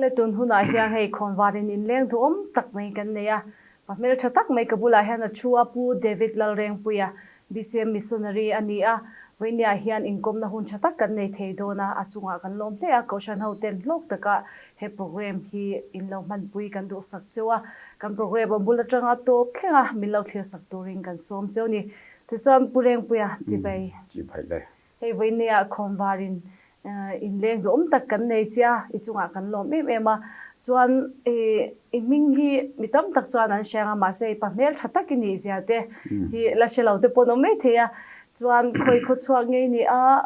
Awle tun hunah hian hei khawnvarin inleng duhawm tak mai kan nei a, pa hmeltha tak mai ka bulah hian a thu a, Pu David Lalrengpuia, BCM Missionary a ni a, vawinia hian inkawmna hun tha tak kan nei thei dawn a, a chungah kan lawm hle a, Kohhran ho ten hlawk taka he program hi in lo hmanpui kan duhsak cheu a, kan program a bul atanga tawp thleng a, min lo thlirsak turin kan sawm cheu a ni. Tichuan Pu Rengpuia chibai. Chibai le. Hei vawinia khawnvarin inleng duhawm tak kan nei che a, i chungah kan lawm em em a. Chuan i hming hi mi tam tak chuan an hre ang a, mahse i pa hmel tha tak i nih zia te hi la hre lo te pawh an awm mai thei a. Chuan khawi khaw chhuak ngei ni a,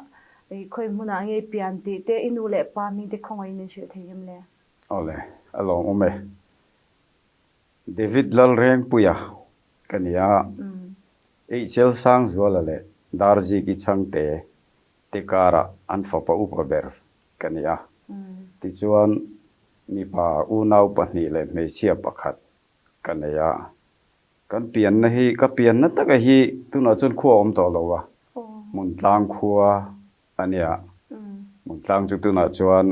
khawi hmunah ngei pian tih te, i nu leh pa hming te khawngaihin min hrilh thei em le? Awle, a lawmawm e. David Lalrengpuia ka ni a, Eichel Sangzuala leh Darziki Chhangte te karah an fapa upa ber ka ni a. Tichuan, mipa unau pahnih leh hmeichhia pakhat ka nei a. Kan pianna hi, ka pianna taka hi tunah chuan khua a awm tawh lo a, Hmuntlang khua A nia, Hmuntlang chu tunah chuan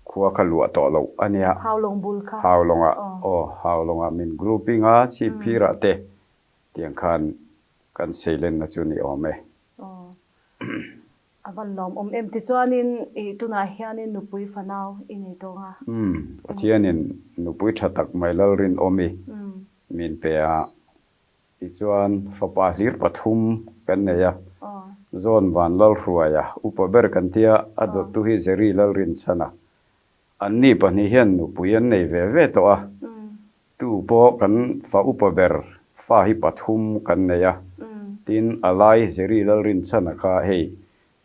khua kha luah tawh loh a nia. Haulawng bul kha. Haulawngah, aw, Haulawngah min grouping a, Chhipphirah te tiang khan kan seilenna chu ni awm e. Aw, a van lawmawm em. Tichuanin i tunah hianin nupui fanau i nei tawng a. Umm, Pathianin nupui tha tak mai Lalrinawmi min pe a. Tichuan, fapa hlir pathum kan nei a, Zawn Van Lalhruaia, upa ber kan tia, a dawttu hi Jerry Lalrinchhana. Anni pahnih hian nupui an nei ve ve tawh a, tu pawh kan fa upa ber fa hi pathum kan nei a, tin a lai Jerry Lalrinchhana kha hei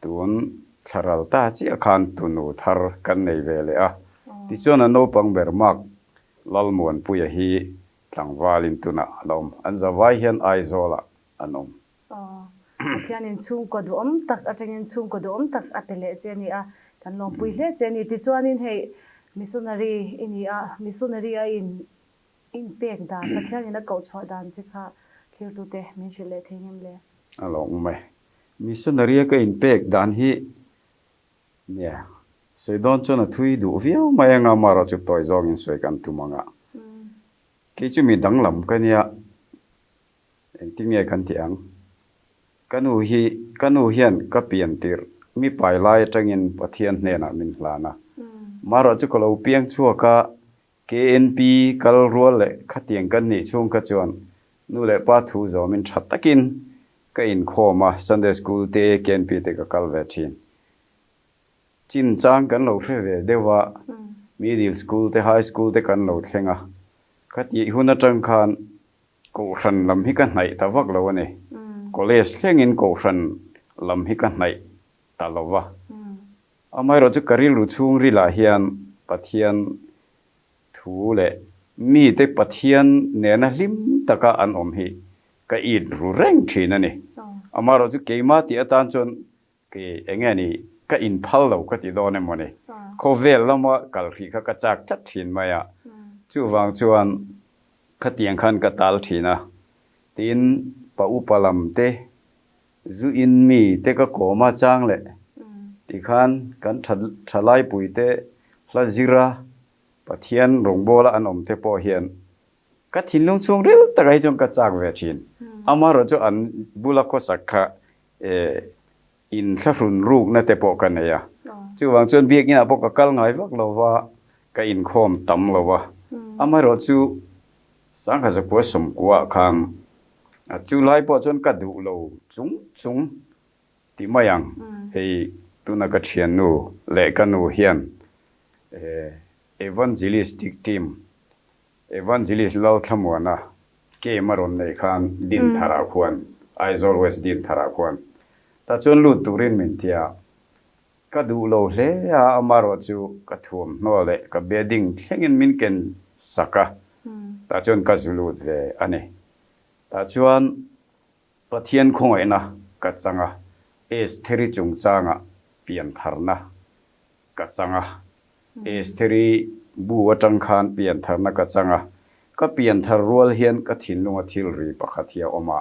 tun thlaral ta chiah khan tunu thar kan nei ve leh a, tichuan a naupang ber Mark Lalmuanpuia hi Tlangvalin tunah a la awm. An zavai hian Aizawlah an awm. Aw. Pathianin chhungkaw duhawm tak atangin chhungkaw duhawm tak a pe leh che a ni a, kan lawmpui hle che a ni. Tichuanin hei missionary i ni a, missionary a in inpek dan, Pathianin a koh chhuah dan che kha thlirtute min hrilh leh thei ngem le? A lawm e. Missionary a ka inpek dan hi Nia, sawi dawn chuan a thui duh viau mai anga amaherawh chu tawi zawngin sawi kan tum anga. Kei chu mi danglam ka nia, engtin nge kan tih ang? Ka nu hi, ka nu hian ka pian tirh mi pai lai atangin Pathian hnenah min hlan a. Amaherawh chu ka lo piang chhuak a, KNP kal rual leh khatiang kan nih chhung kha chuan nu leh pa thu zawmin tha takin ka inkhawm a, Sunday School te, KNP te ka kal ve thin. Chin chang kan lo hre ve deuh a, Middle School te, High School te kan lo thleng a, khatih hun atang khan Kohhran lam hi ka hnaih ta vak lo a ni. College thlengin Kohhran lam hi ka hnaih ta lo va. Amaherawhchu ka rilru chhungrilah hian Pathian thu leh mite Pathian nena hlim taka an awm hi ka it ru reng thin a ni. Amaherawhchu keimah tih atan chuan kei eng nge ni ka inphal lo ka ti dawn emaw ni. Khawvel lama kal hrih kha ka chak tlat thin mai a. Chuvang chuan khatiang khan ka tal thin a. Tin, pa upa lam te Zu in mi te ka kawm a chang leh tikhan kan thalaipui te hla zira Pathian rawngbawla an awm te pawh hian ka thinlung chhung ril takah hi chuan ka chak ve thin. Amaherawh chu an bula khawsak kha in thlahrun rukna te pawh ka nei a. Chuvang chuan biakinah pawh ka kal ngai vak lo va, ka inkhawm tam lo va. Amaherawh chu Sangha zakua sawmkua ah khan a chu lai pawh chuan ka duh lo chung chung ti mai ang. Hei tuna ka thiannu leh ka nu hian Evangelistic team, Evangelist Lalthlamuana game a rawn nei khan Dintharah khuan, Aizawl West Dintharah khuan tah chuan lut turin min ti a. Ka duh lo hle a, amaherawh chu ka thuamhnaw leh ka bedding thlengin min ken sak a, tah chuan ka zu lut ve a ni. Tah chuan Pathian khawngaihna ka chang a, Estheri chungchangah piantharna ka chang a, Estheri bu atang khan piantharna ka chang a, ka pianthar rual hian ka thinlunga thil ri pakhat hi a awm a,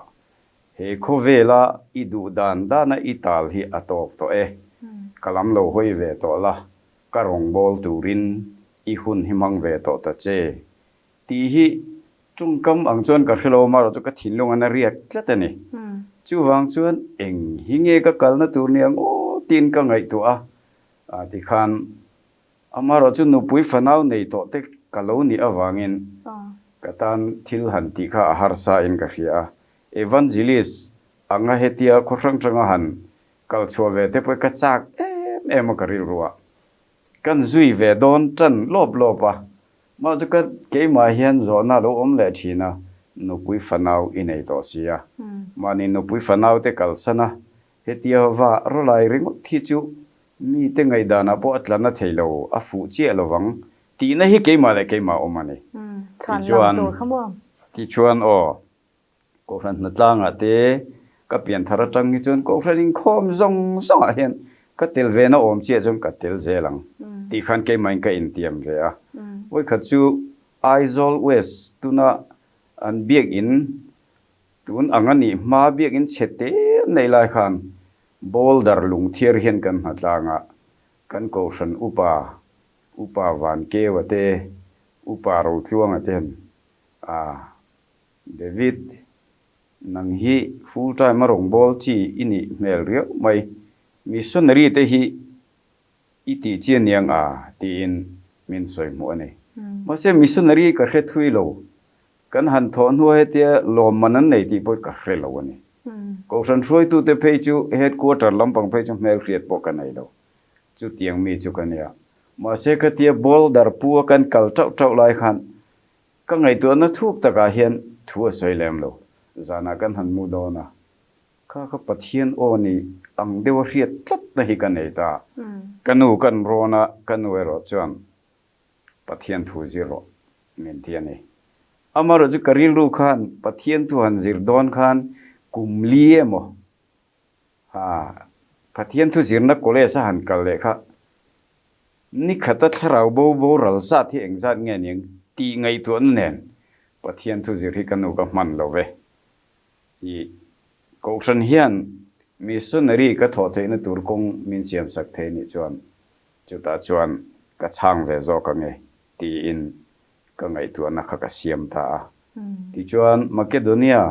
He khawvela i duh dan dana i tal hi a tawk tawh e. Ka lam lo hawi ve tawh la, ka rawngbâwl turin i i hun hi hmang ve tawh ta che tih hi tawngkam ang chuan ka hrelo amaherawh chu ka thinlung an a riak tlat a ni. Chuvang chuan eng hi nge ka kalna tur ni ang aw tiin ka ngaihtuah a, tikhan Amaherawh chu nupui fanau nei tawh te ka lo nih avangin ka tan thil han tih kha a harsa in ka hria a. Evangelist anga hetia khaw hrang hranga han kal chhuah ve te pawh hi ka chak em em a ka rilru a. Kan zui ve dawn tan lawp lawp a. Mah chu ka keimah hian zawhna a lo awm leh thin a, nupui fanau i nei tawh si a. Mahni nupui fanau te kalsan a, Hetia va rawlai ringawt hi chu mite ngaihdanah pawh a tla na thei lo, a fuh chiah lo vang tihna hi keimah leh keimah awm a ni. Chhuan lam tur kha maw? Tichuan aw, Kohhran hnatlangah te ka pian thar atang hi chuan Kohhran inkhawm zawng zawngah hian ka tel ve na awm chiah chuan ka tel zel ang tih khan keimahin ka intiam ve a. Vawikhat chu Aizawl West tuna an biakin Tun ang a nih hma biakinn chhe te an neih lai khan boulder lungthiar hian kan hna tlangah kan kohhran upa, Upa Vankeua te, Upa Rotluanga te han a, David, nang hi full time a rawngbâwl chi i nih hmel riau mai, missionary te hi i tih chi a niang a, tiin min sawi hmuh a ni. Mahse missionary ka hre thui lo, Kan han thawh hnuah hetia lawmman an nei tih pawh ka hre lo a ni. Kohhran hruaitute phei chu headquarter lampang phei chu hmelhriat pawh ka nei lo. Chutiang mi chu ka nia. Mahse khatia boulder pu a kan kal tauh tauh lai khan ka ngaihtuahna thuk takah hian thu a sawi lem lo. Zanah kan han mu dawn a, kha kha Pathian aw ni ang deuha hriat tlatna hi ka nei ta. Ka nu kan rawn a, ka nu erawh chuan Pathian thu zir rawh min ti a ni. Amaherawh chu ka rilru khan Pathian thu han zir dawn khan kum li emaw ha Pathian thu zirna college a han kal leh kha ni khata thlarau bo boral zat hi engzat nge niang tih ngaihtuahna nen Pathian thu zir hi ka nu ka hman lo ve. I Kohhran hian missionary ka thawh theihna tur kawng min siamsak thei nih chuan chutah chuan ka chhang ve zawk ange tiin ka ngaihtuahna kha ka siam ta a. Tichuan Makedonia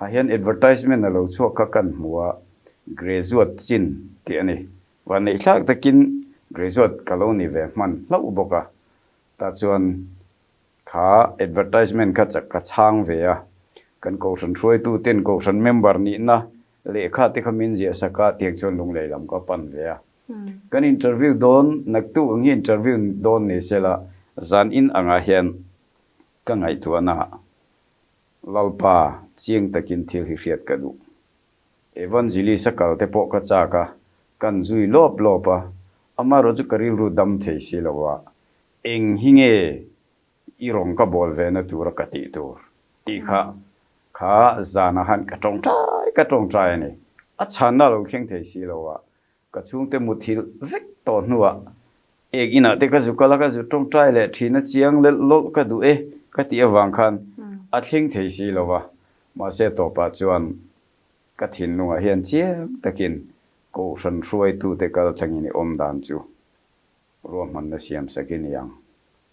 ah hian advertisement a lo chhuak kha kan hmu a, graduate chin tih a ni. Vanneihthlak takin graduate ka lo ni ve hman hlauh bawk a, tah chuan Kha advertisement kha chak ka chhang ve a, kan kohhran hruaitu ten kohhran member nihna lehkha te kha min ziah sak a, tiang chuan lunglei lam ka pan ve a. Kan interview dawn, naktuk ang hi interview dawn ni se la, zan in angah hian ka ngaihtuahna ah Lalpa chiang takin thil hi hriat ka duh. Evangelist a kal te pawh ka chak a, kan zui lawp lawp a, amaherawh chu ka rilru dam thei si lo a, Eng hi nge i rawn ka bawl ve na tura ka tih tur? tih kha kha zanah khan ka tawngtai ka tawngtai a ni. A chhanna a lo thleng thei si lo a, ka chhungte muthilh vek tawh hnuah ek inah te ka zu kal a, ka zu tawngtai leh thin a chiang lelh lawlh ka duh e ka tih avang khan a thleng thei si lo a, mahse tawpah chuan ka thinlungah hian chiang takin Kohhran hruaitute kal thlengin i awm dan chu Ruahmanna siam sak i ni ang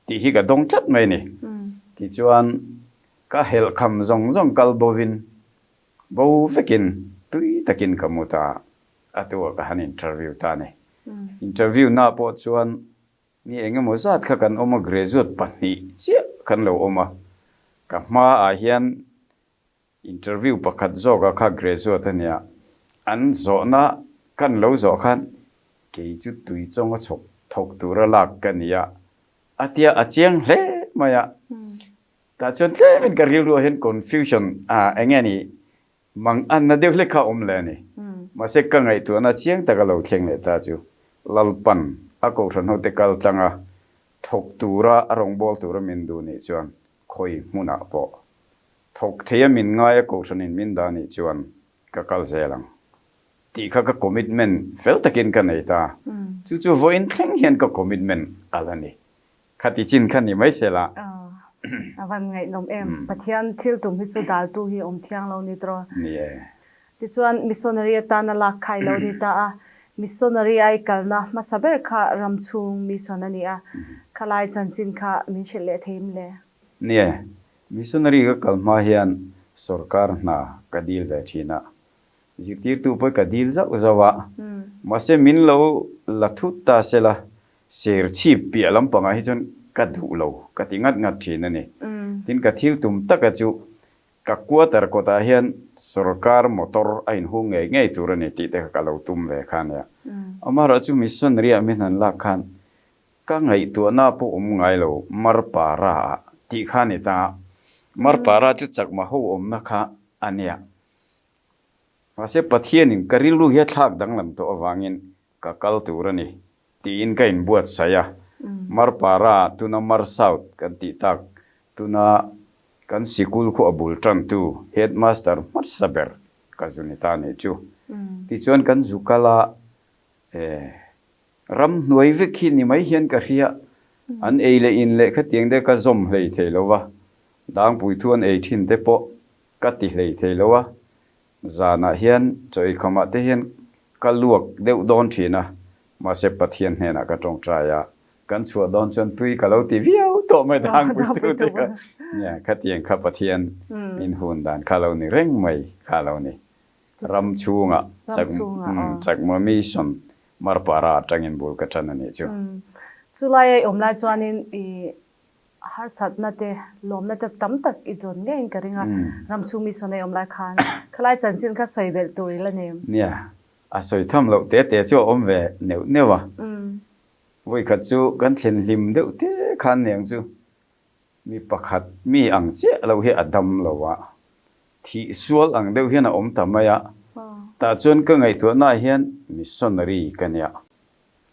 tih hi ka dawng tlat mai a ni. Tichuan, ka helhkham zawng zawng kal bovin, bo vekin tui takin ka mu ta a tua ka han interview ta a ni. Interview na pawh chuan mi eng emaw zat kha kan awm a, graduate pahnih chiah kan lo awm a, ka hmaah hian Interview pakhat zawka kha graduate a nia, an zawhna kan lo zawh khan kei chu tui chawnga chhawk thawk tura lak ka ni a, a tia a chiang hle mai a. Tah chuan tlemin ka rilruah hian confusion a eng nge ni mang anna deuh hlek kha a awm leh a ni. Mahse ka ngaihtuahna chiang taka lo thleng leh ta chu Lalpan a kohhran hote kal tlanga thawk tura a rawngbâwl tura min duh nih chuan khawi hmunah pawh Thawk thei a min ngai a kohhranin min dah nih chuan ka kal zel ang tih kha ka commitment fel takin ka nei ta. Chu chu vawiin thleng hian ka commitment a la ni. Khati chin kha ni mai se la. A van ngaihnawm em. Pathian thil tum hi chu daltu hi awm thiang lo ni tawh. Ni e. Tichuan missionary atana lak khai lo ni ta a. Missionary ai kalna hmasa ber kha ram chhung mission a ni a. Khalai chanchin kha min hrilh leh thei em le? Nie, missionary ka kal hma hian sorkar hna ka dil ve thin a, zirtirtu pawh ka dil zauh zauh a, mahse min lo la thut ta sela, serchhip piah lampangah hi chuan ka duh lo ka ti ngat ngat thin a ni. Tin, ka thil tum taka chu Ka quarter kawtah hian sorkar motor a inhung ngei ngei tur a ni tih te kha ka lo tum ve kha ania. Amaherawh chu missionary ah min han lak khan ka ngaihtuahna pawh awm ngai lo Marpara ah tih kha a ni ta a. Marpara chu chakma ho awmna kha a nia. Mahse Pathianin ka rilru hi a thlak danglam tawh avangin ka kal tur a ni tiin ka inbuatsaih a. Marpara tuna Mar South kan tih tak, tuna kan sikul khu a bul tantu Headmaster hmasa ber ka zu ni ta nih chu. Tichuan kan zu kal a, eh, ramhnuai vek hi ni mai hian ka hria, an ei leh in leh khatiang te ka zawm hlei thei lo va, dangpui thu an ei thin te pawh ka ti hlei thei lo a, Zanah hian chaw eikhawmah te hian ka luak deuh dawn thin a, mahse Pathian hnenah ka tawngtai a, kan chhuah dawn chuan tui ka lo ti viau tawh mai dangpuitu te kha. Nia, khatiang kha Pathian min hun dan kha lo ni reng mai kha lo ni. Ram chhungah Chakma Mission Marpara atangin bul ka tan a nih chu. Chulai a i awm lai chuanin i Harsatna te, lawmna te tam tak i dawn ngeiin ka ring a, ram chhung mi sawn ei awm lai khan khalai chanchin kha sawi belh tur i la nem. Nia, a sawi tham loh te te chu a awm ve neuh neuh a. Vawikhat chu kan thlen hlim deuh te khan niang chu mi pakhat mi ang chiah lo hi a dam lo a, thih sual ang deuh hian a awm ta mai a, tah chuan ka ngaihtuahnaah hian missionary ka nia.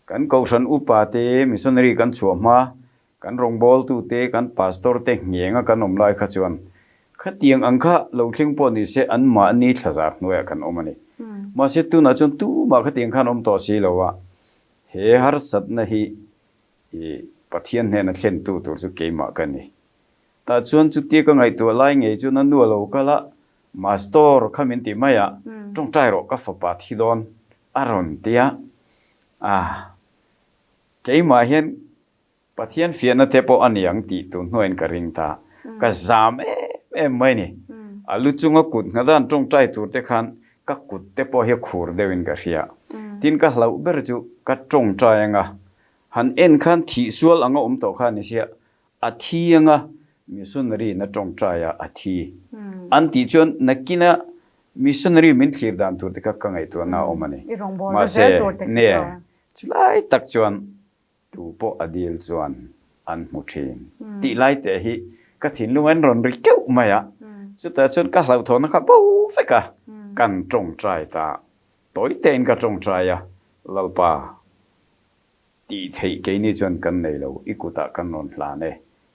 Kan kohhran upa te missionary kan chhuah hma Kan rawngbawltute, kan pastor te nghenga kan awm lai kha chuan khatiang ang kha lo thleng pawh ni se anmahni thlazar hnuaiah kan awm a ni. Mahse tunah chuan tumah khatiang khan awm tawh si lo a, he harsatna hi i Pathian hnena thlentu tur chu keimah ka ni. Tah chuan chutia ka ngaihtuah lai ngei chuan a nu a lo kal a, Mastor kha min ti mai a, tawngtai rawh ka fapa thi dawn a rawn ti a, ah keimah hian Pathian fiahna te pawh a ni ang tih tun hnuaiin ka ring ta. Ka zam em em mai ni. A lu chunga kut nghadan tawngtai tur te khan ka kut te pawh hi a khur deuhin ka hria. Tin ka hlauh ber chu ka tawngtai anga han en khan thih sual anga awm tawh kha a ni sia, a thi anga missionary in a tawngtai a, a thi an tih chuan nakina missionary min thlir dan tur te kha ka ngaihtuahna a awm a ni. Mahse, ne, chulai tak chuan Tu pawh a dil chuan an hmu thin tih lai te hi ka thinlung an rawn ri keuh mai a, chutah chuan ka hlauhthawhna kha bo vek a, kan tawngtai ta tawi tein ka tawngtai a, Lalpa tih theih keini chuan kan nei lo, i kutah kan rawn hlan e,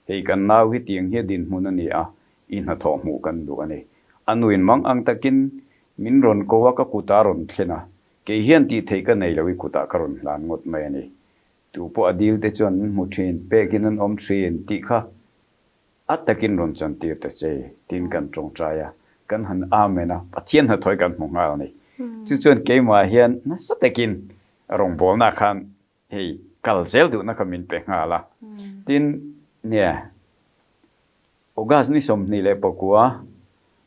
hei kan nau hi tiang hi a dinhmun a ni a, i hnathawh hmuh kan duh a ni. A nuin mang ang takin min rawn ko a, ka kutah a rawn thlen a, Kei hian tih theih ka nei lo i kutah ka rawn hlan ngawt mai a ni. Tu pawh a dil te chuan an hmu thin, pekin an awm thin tih kha a takin rawn chantir ta che tiin kan tawngtai a, kan han amen a, Pathian hnathawih kan hmu nghal a ni. Chu chuan keimah hian nasa takin rawngbawlna khan hei kal zel duhna kha min pe nghal a. Tin, nia, August ni 29,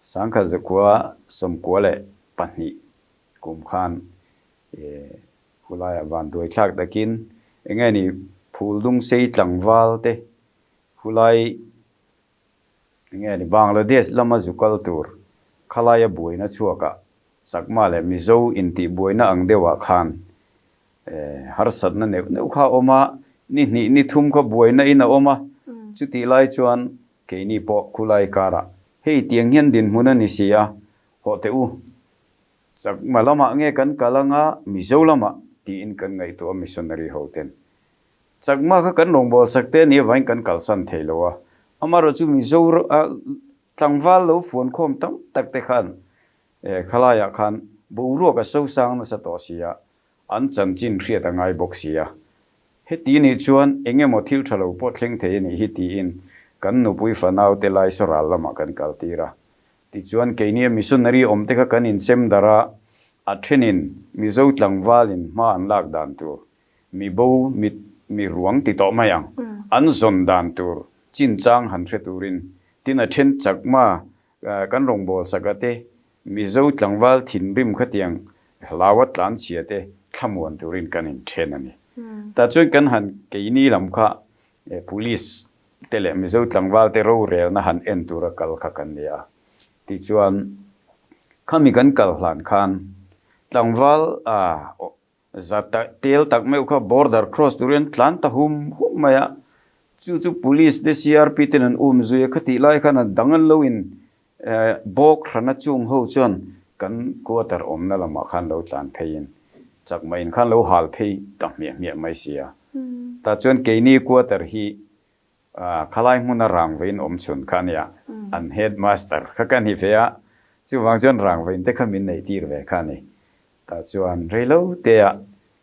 1992 kum khan khulaiah vanduai thlak takin eng nge ni phul dung sei tlangval te khulai eng nge ni Bangladesh lama zu kal tur khalaia buaina chhuakah Chakma leh Mizo intih buaina ang deuhah khan harsatna neuh neuh kha a awm a, ni hnih ni thum kha buaina in a awm a, chutih lai chuan keini pawh khulai karah hei tiang hian dinhmun a ni si a, hawh teh u. Chakma lamah nge kan kal anga Mizo lamah tiin kan ngaihtuah a missionary ho ten. Chakma kha kan rawngbâwl sak te ania vain kan kalsan thei lo a, amaherawh chu Mizo tlangval lo fuankhawm tam tak te khan khalaiah khan boruak a sosang nasa tawh si a, an chanchin hriat a ngai bawk si a. Heti nih chuan eng emaw thil tha lo pawh thleng thei a nih hi tiin kan nupui fanau te lai sawral lamah kan kaltir a. Tichuan keini a missionary awm te kha kan insem darh a, a thenin Mizo tlangvalin hma an lak dan tur, mi bo, mi mi ruang ti tawh mai ang, an zawn dan tur chinchang han hre turin tin a then chakma kan rawngbâwl saka te, Mizo tlangval thinrim khatiang hlaua tlanchhia te thlamuan turin kan inthen a ni. Tah chuan kan han keini lam kha Police te leh Mizo tlangval te rorelna han en tura kal kha kan ni a. Tichuan khami kan kal hlan khan tlangval Za tel tak meuh kha border cross turin an tlan ta hum hum mai a, chu chu police te CRP ten an um zui a, khatih lai khan a dang an lo in bawk hrana chung ho chuan kan quarter awmna lamah khan lo tlan phei in chakma in khan lo hal phei ta hmiah hmiah mai si a, tah chuan keini quarter hi Khalai hmuna rangvain awm chhun kha a nia, an headmaster kha ka ni ve a, chuvang chuan rangvain te kha min neih tir ve kha a ni. Tah chuan reilo tea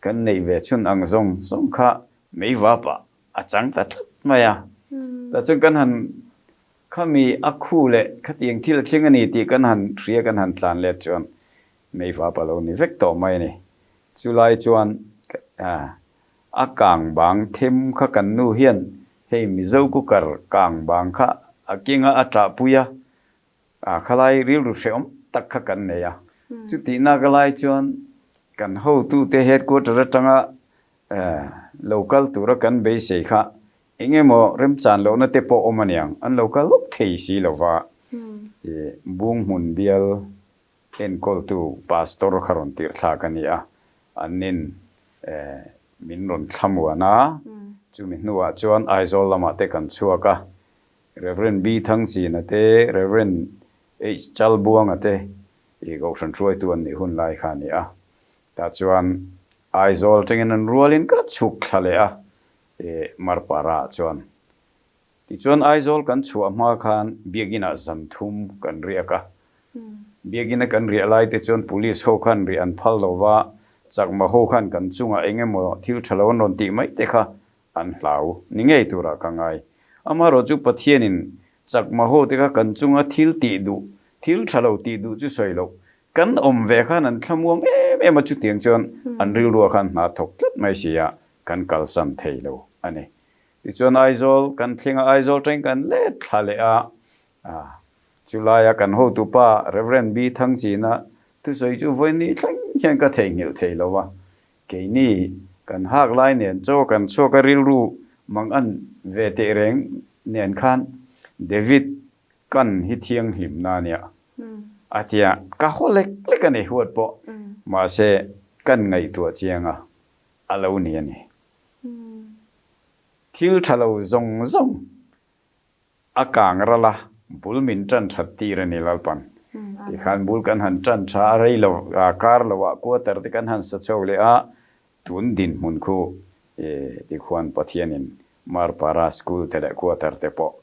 kan neih ve chhun ang zawng zawng kha mei vapah a chang ta tlat mai a. Tah chuan kan han khami a khu leh khatiang thil a thleng a ni tih kan han hria kan han tlan let chuan mei vap a lo ni vek tawh mai a ni. Chulai chuan A kang bang them kha kan nu hian hei Mizo cooker kang bang kha a kinga a ṭahpui a, a khalai rilru hrehawm tak kha kan nei a. Chutihnak lai chuan kan hotute headquarter atanga lo kal tura kan beisei kha eng emaw remchan lohna te pawh awm aniang, an lo kal lawk thei si lova bung hmun bial Enkawltu Pastor kha rawn tirh thlak a ni a, annin min rawn thlamuan a, chumi hnuah chuan Aizawl lamah te kan chhuak a, Rev. B. Thangchina te, Rev. H. Chalbuanga te i Kohhran hruaitu an nih hun lai kha a ni a, tah chuan Aizawl atangin an rualin ka chhuk thla leh a, Marpara ah chuan Tichuan Aizawl kan chhuah hma khan Biakinn-ah zan thum kan riak a. Biakinn-a kan riah lai te chuan Police ho khan riah an phal lo va, Chakma ho khan kan chungah eng emaw thil tha lo an rawn tih mai te kha an hlau ni ngei turah ka ngai. Amaherawh chu Pathianin Chakma ho te kha kan chunga thil tih duh, thil tha lo tih duh chu sawi loh, kan awm ve khan an thlamuang em em a, chutiang chuan an rilruah khan hna thawk tlat mai si a, kan kalsan thei lo a ni. Tichuan Aizawl kan thleng a, Aizawl teng kan let thla leh a, chulaia kan hotupa Rev. B. Thangchina thusawi chu vawiin thleng hian ka theihnghilh thei lo a, keini kan hak lai nen chaw kan chhuak a rilru mang an ve teh reng nen khan David kan hi thianghlimna a nia a tia, ka haw lek lek a ni huat pawh, mahse kan ngaihtuah chiang a, a lo ni a ni. Thil tha lo zawng zawng a kang ral a, bul min tan that tir a ni Lalpan. Tikhan bul kan han tan tha a, rei lo kar lo ah quarter te kan han sa chho leh a, tun dinhmun khu tikhuan Pathianin Marpara school te leh quarter te pawh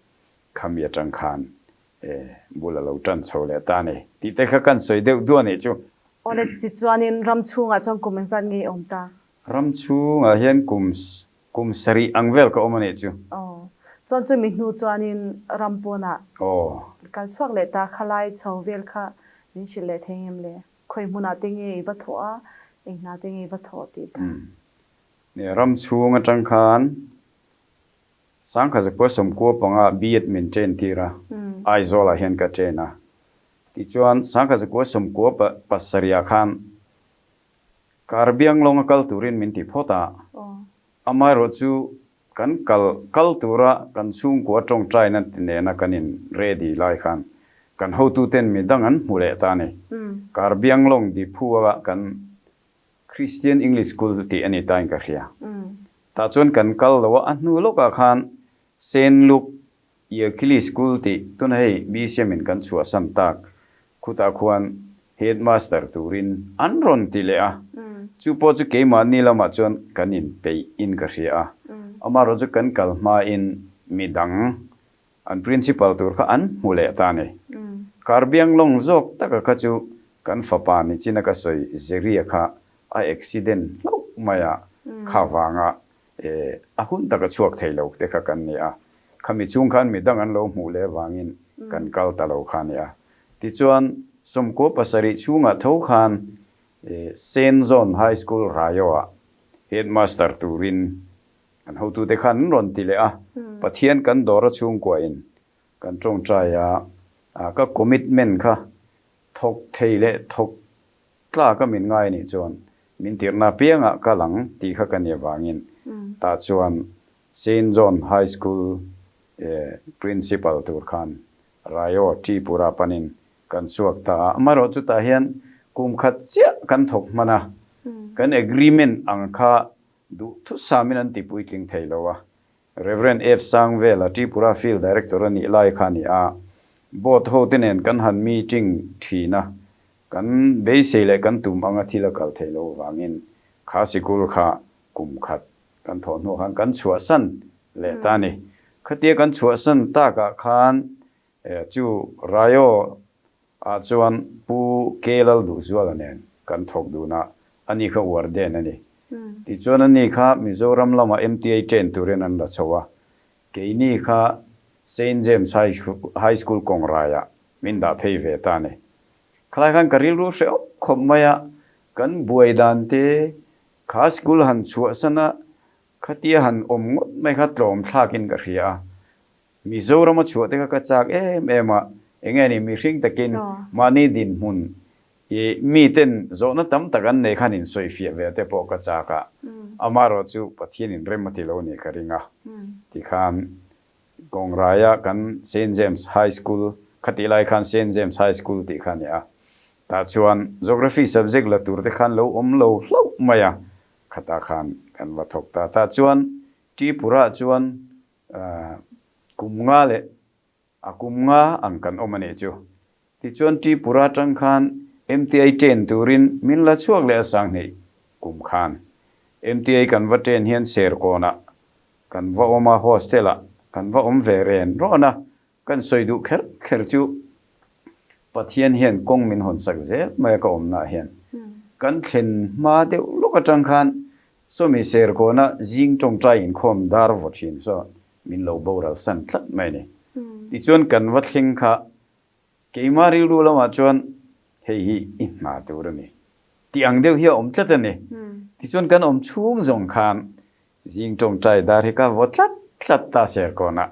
khami atang khan bul a lo tan chho leh ta a ni tih te kha kan sawi deuh duah nih chu. Awle tichuanin ram chhungah chuan kum engzat nge i awm ta? Ram chhungah hian kum kum sarih ang vel ka awm a nih chu. Aw. Chuan chu mi hnu chuanin ram pawnah Aw. kal chhuak leh ta khalai chho vel kha min hrilh leh thei ngem le? Khawi hmunah te nge i va thawh a, eng hna te nge i va thawh tih kha. Umm. Ram chhung atang khan Sangkhazakhua sawmkua panga B.Ed min train tir a, Aizawlah hian ka train a. Tichuan Sangkhazakhua sawmkua pasarihah khan Karbiang lawnga kal turin min ti phawt a, amaherawh chu kan kal kal tura kan chhungkua tawngtaina nena kan in ready lai khan kan hotuten midang an hmu leh ta a ni. Karbiang lawng Diphu-a kan Christian English School tih a ni tain ka hria. Tah chuan kan kal lo a, a hnu lawkah khan Saint Luke Yerkili School tih tuna hei BCM in kan chhuahsan tak khutah khuan Headmaster turin an rawn ti leh a, chu pawh chu keimahni lamah chuan kan inpeih in ka hria a, amaherawh chu kan kal hmain midang an Principal tur kha an hmu leh ta a ni. Karbiang lawng zawk taka kha chu kan fapa nichina ka sawi Zeria kha a accident hlauh mai a, kha vanga A hun taka chhuak thei lo te kha kan ni a, khami chhung khan midang an lo hmuh leh avangin kan kal ta lo kha a ni a. Tichuan, sawmkua pasarih chhungah tho khan Saint John High School Raio-ah Headmaster turin Kan hotute khan an rawn ti leh a, Pathian kan dawr a chhungkua in kan tawngtai a, ka commitment kha thawk thei leh thawk tlak a min ngai anih chuan min tirhna apiangah kal ang tih kha ka nih avangin tah chuan Saint John High School Principal tur khan Raio Tripura panin kan chhuak ta a. Amaherawh chutah hian kum khat chiah kan thawk hman a, kan agreement ang kha duhthusamin an ti puitling thei lo a. Rev. F. Sangvela Tripura Field Director a nih lai kha a ni a, Board hote nen kan han meeting thin a, kan beisei leh kan tum anga thil a kal thei lo avangin kha sikul kha kum khat kan thawh hnuah khan kan chhuahsan leh ta a ni. Khatia kan chhuahsan takah khan chu Raio ah chuan Pu K Lalduhzuala nen kan thawk dun a, ani kha warden a ni. Tichuan ani kha Mizoram lama MTA train turin an la chho a, keini kha Saint James High School kawngraiah min dah phei ve ta a ni. Khalai khan ka rilru hrehawm khawp mai a, kan buai dan te Kha school han chhuahsan a, khatia han awm ngawt mai kha tlawm thlakin ka hria a. Mizoram a chhuah te kha ka chak em em a, enge ni mihring takin mahni dinhmun i miten zawhna tam tak an nei khan insawifiah ve te pawh ka chak a, amaherawh chu Pathian in rem a ti lo nih ka ring a, tikhan Kawngraia kan Saint James High School, khatih lai khan Saint James High School tih kha a ni a, tah chuan Geography subject la tur te khan lo awm lo hlauh mai a, khatah khan kan va thawk ta. Tah chuan Tripura chuan kum nga leh a kum nga ang kan awm a nih chu. Tichuan Tripura atang khan MTI train turin min la chhuak leh a Sanghnih kum khan. MTI kan va train hian Serkawnah kan va awm a, hostel ah kan va awm ve ren rawn a, kan sawi duh kher kher chu Pathian hian kawng min hawn sak zel mai a ka awmna ah hian. Kan thlen hma deuh lawk atang khan sawmi Serkawna zing tawngtai inkhawm dar vaw thin saw min lo boral san tlat mai a ni. Tichuan kan va thleng kha keimah rilru lamah chuan hei hi i hna tur a ni tih ang deuh hi a awm tlat a ni. Tichuan kan awm chhung zawng khan zing tawngtai dar hi ka vaw tlat tlat ta Serkawnah.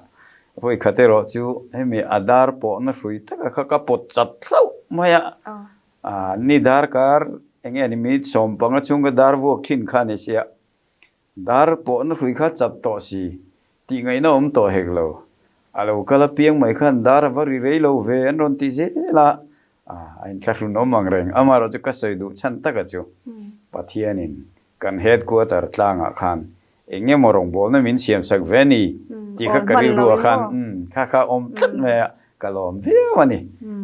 Vawi khat erawh chu hemi a dar pawhna hrui taka kha ka pawt chat hlauh mai a. Ni darkar eng nge ni minute 15 chhung ka dar vuak thin kha a ni sia. Dar pawhna hrui kha chat tawh si, tih ngaihna awm tawh hek lo. A lo kal apiang mai khan dar a va ri rei lo ve an rawn ti zel a, a inthlahrun awm ang reng. Amaherawh chu ka sawi duh chhan taka chu Pathianin kan headquarter tlangah khan eng emaw rawngbawlna min siamsak ve ni tih kha ka rilruah khan kha kha awm tlat mai a, ka lawm viau a ni.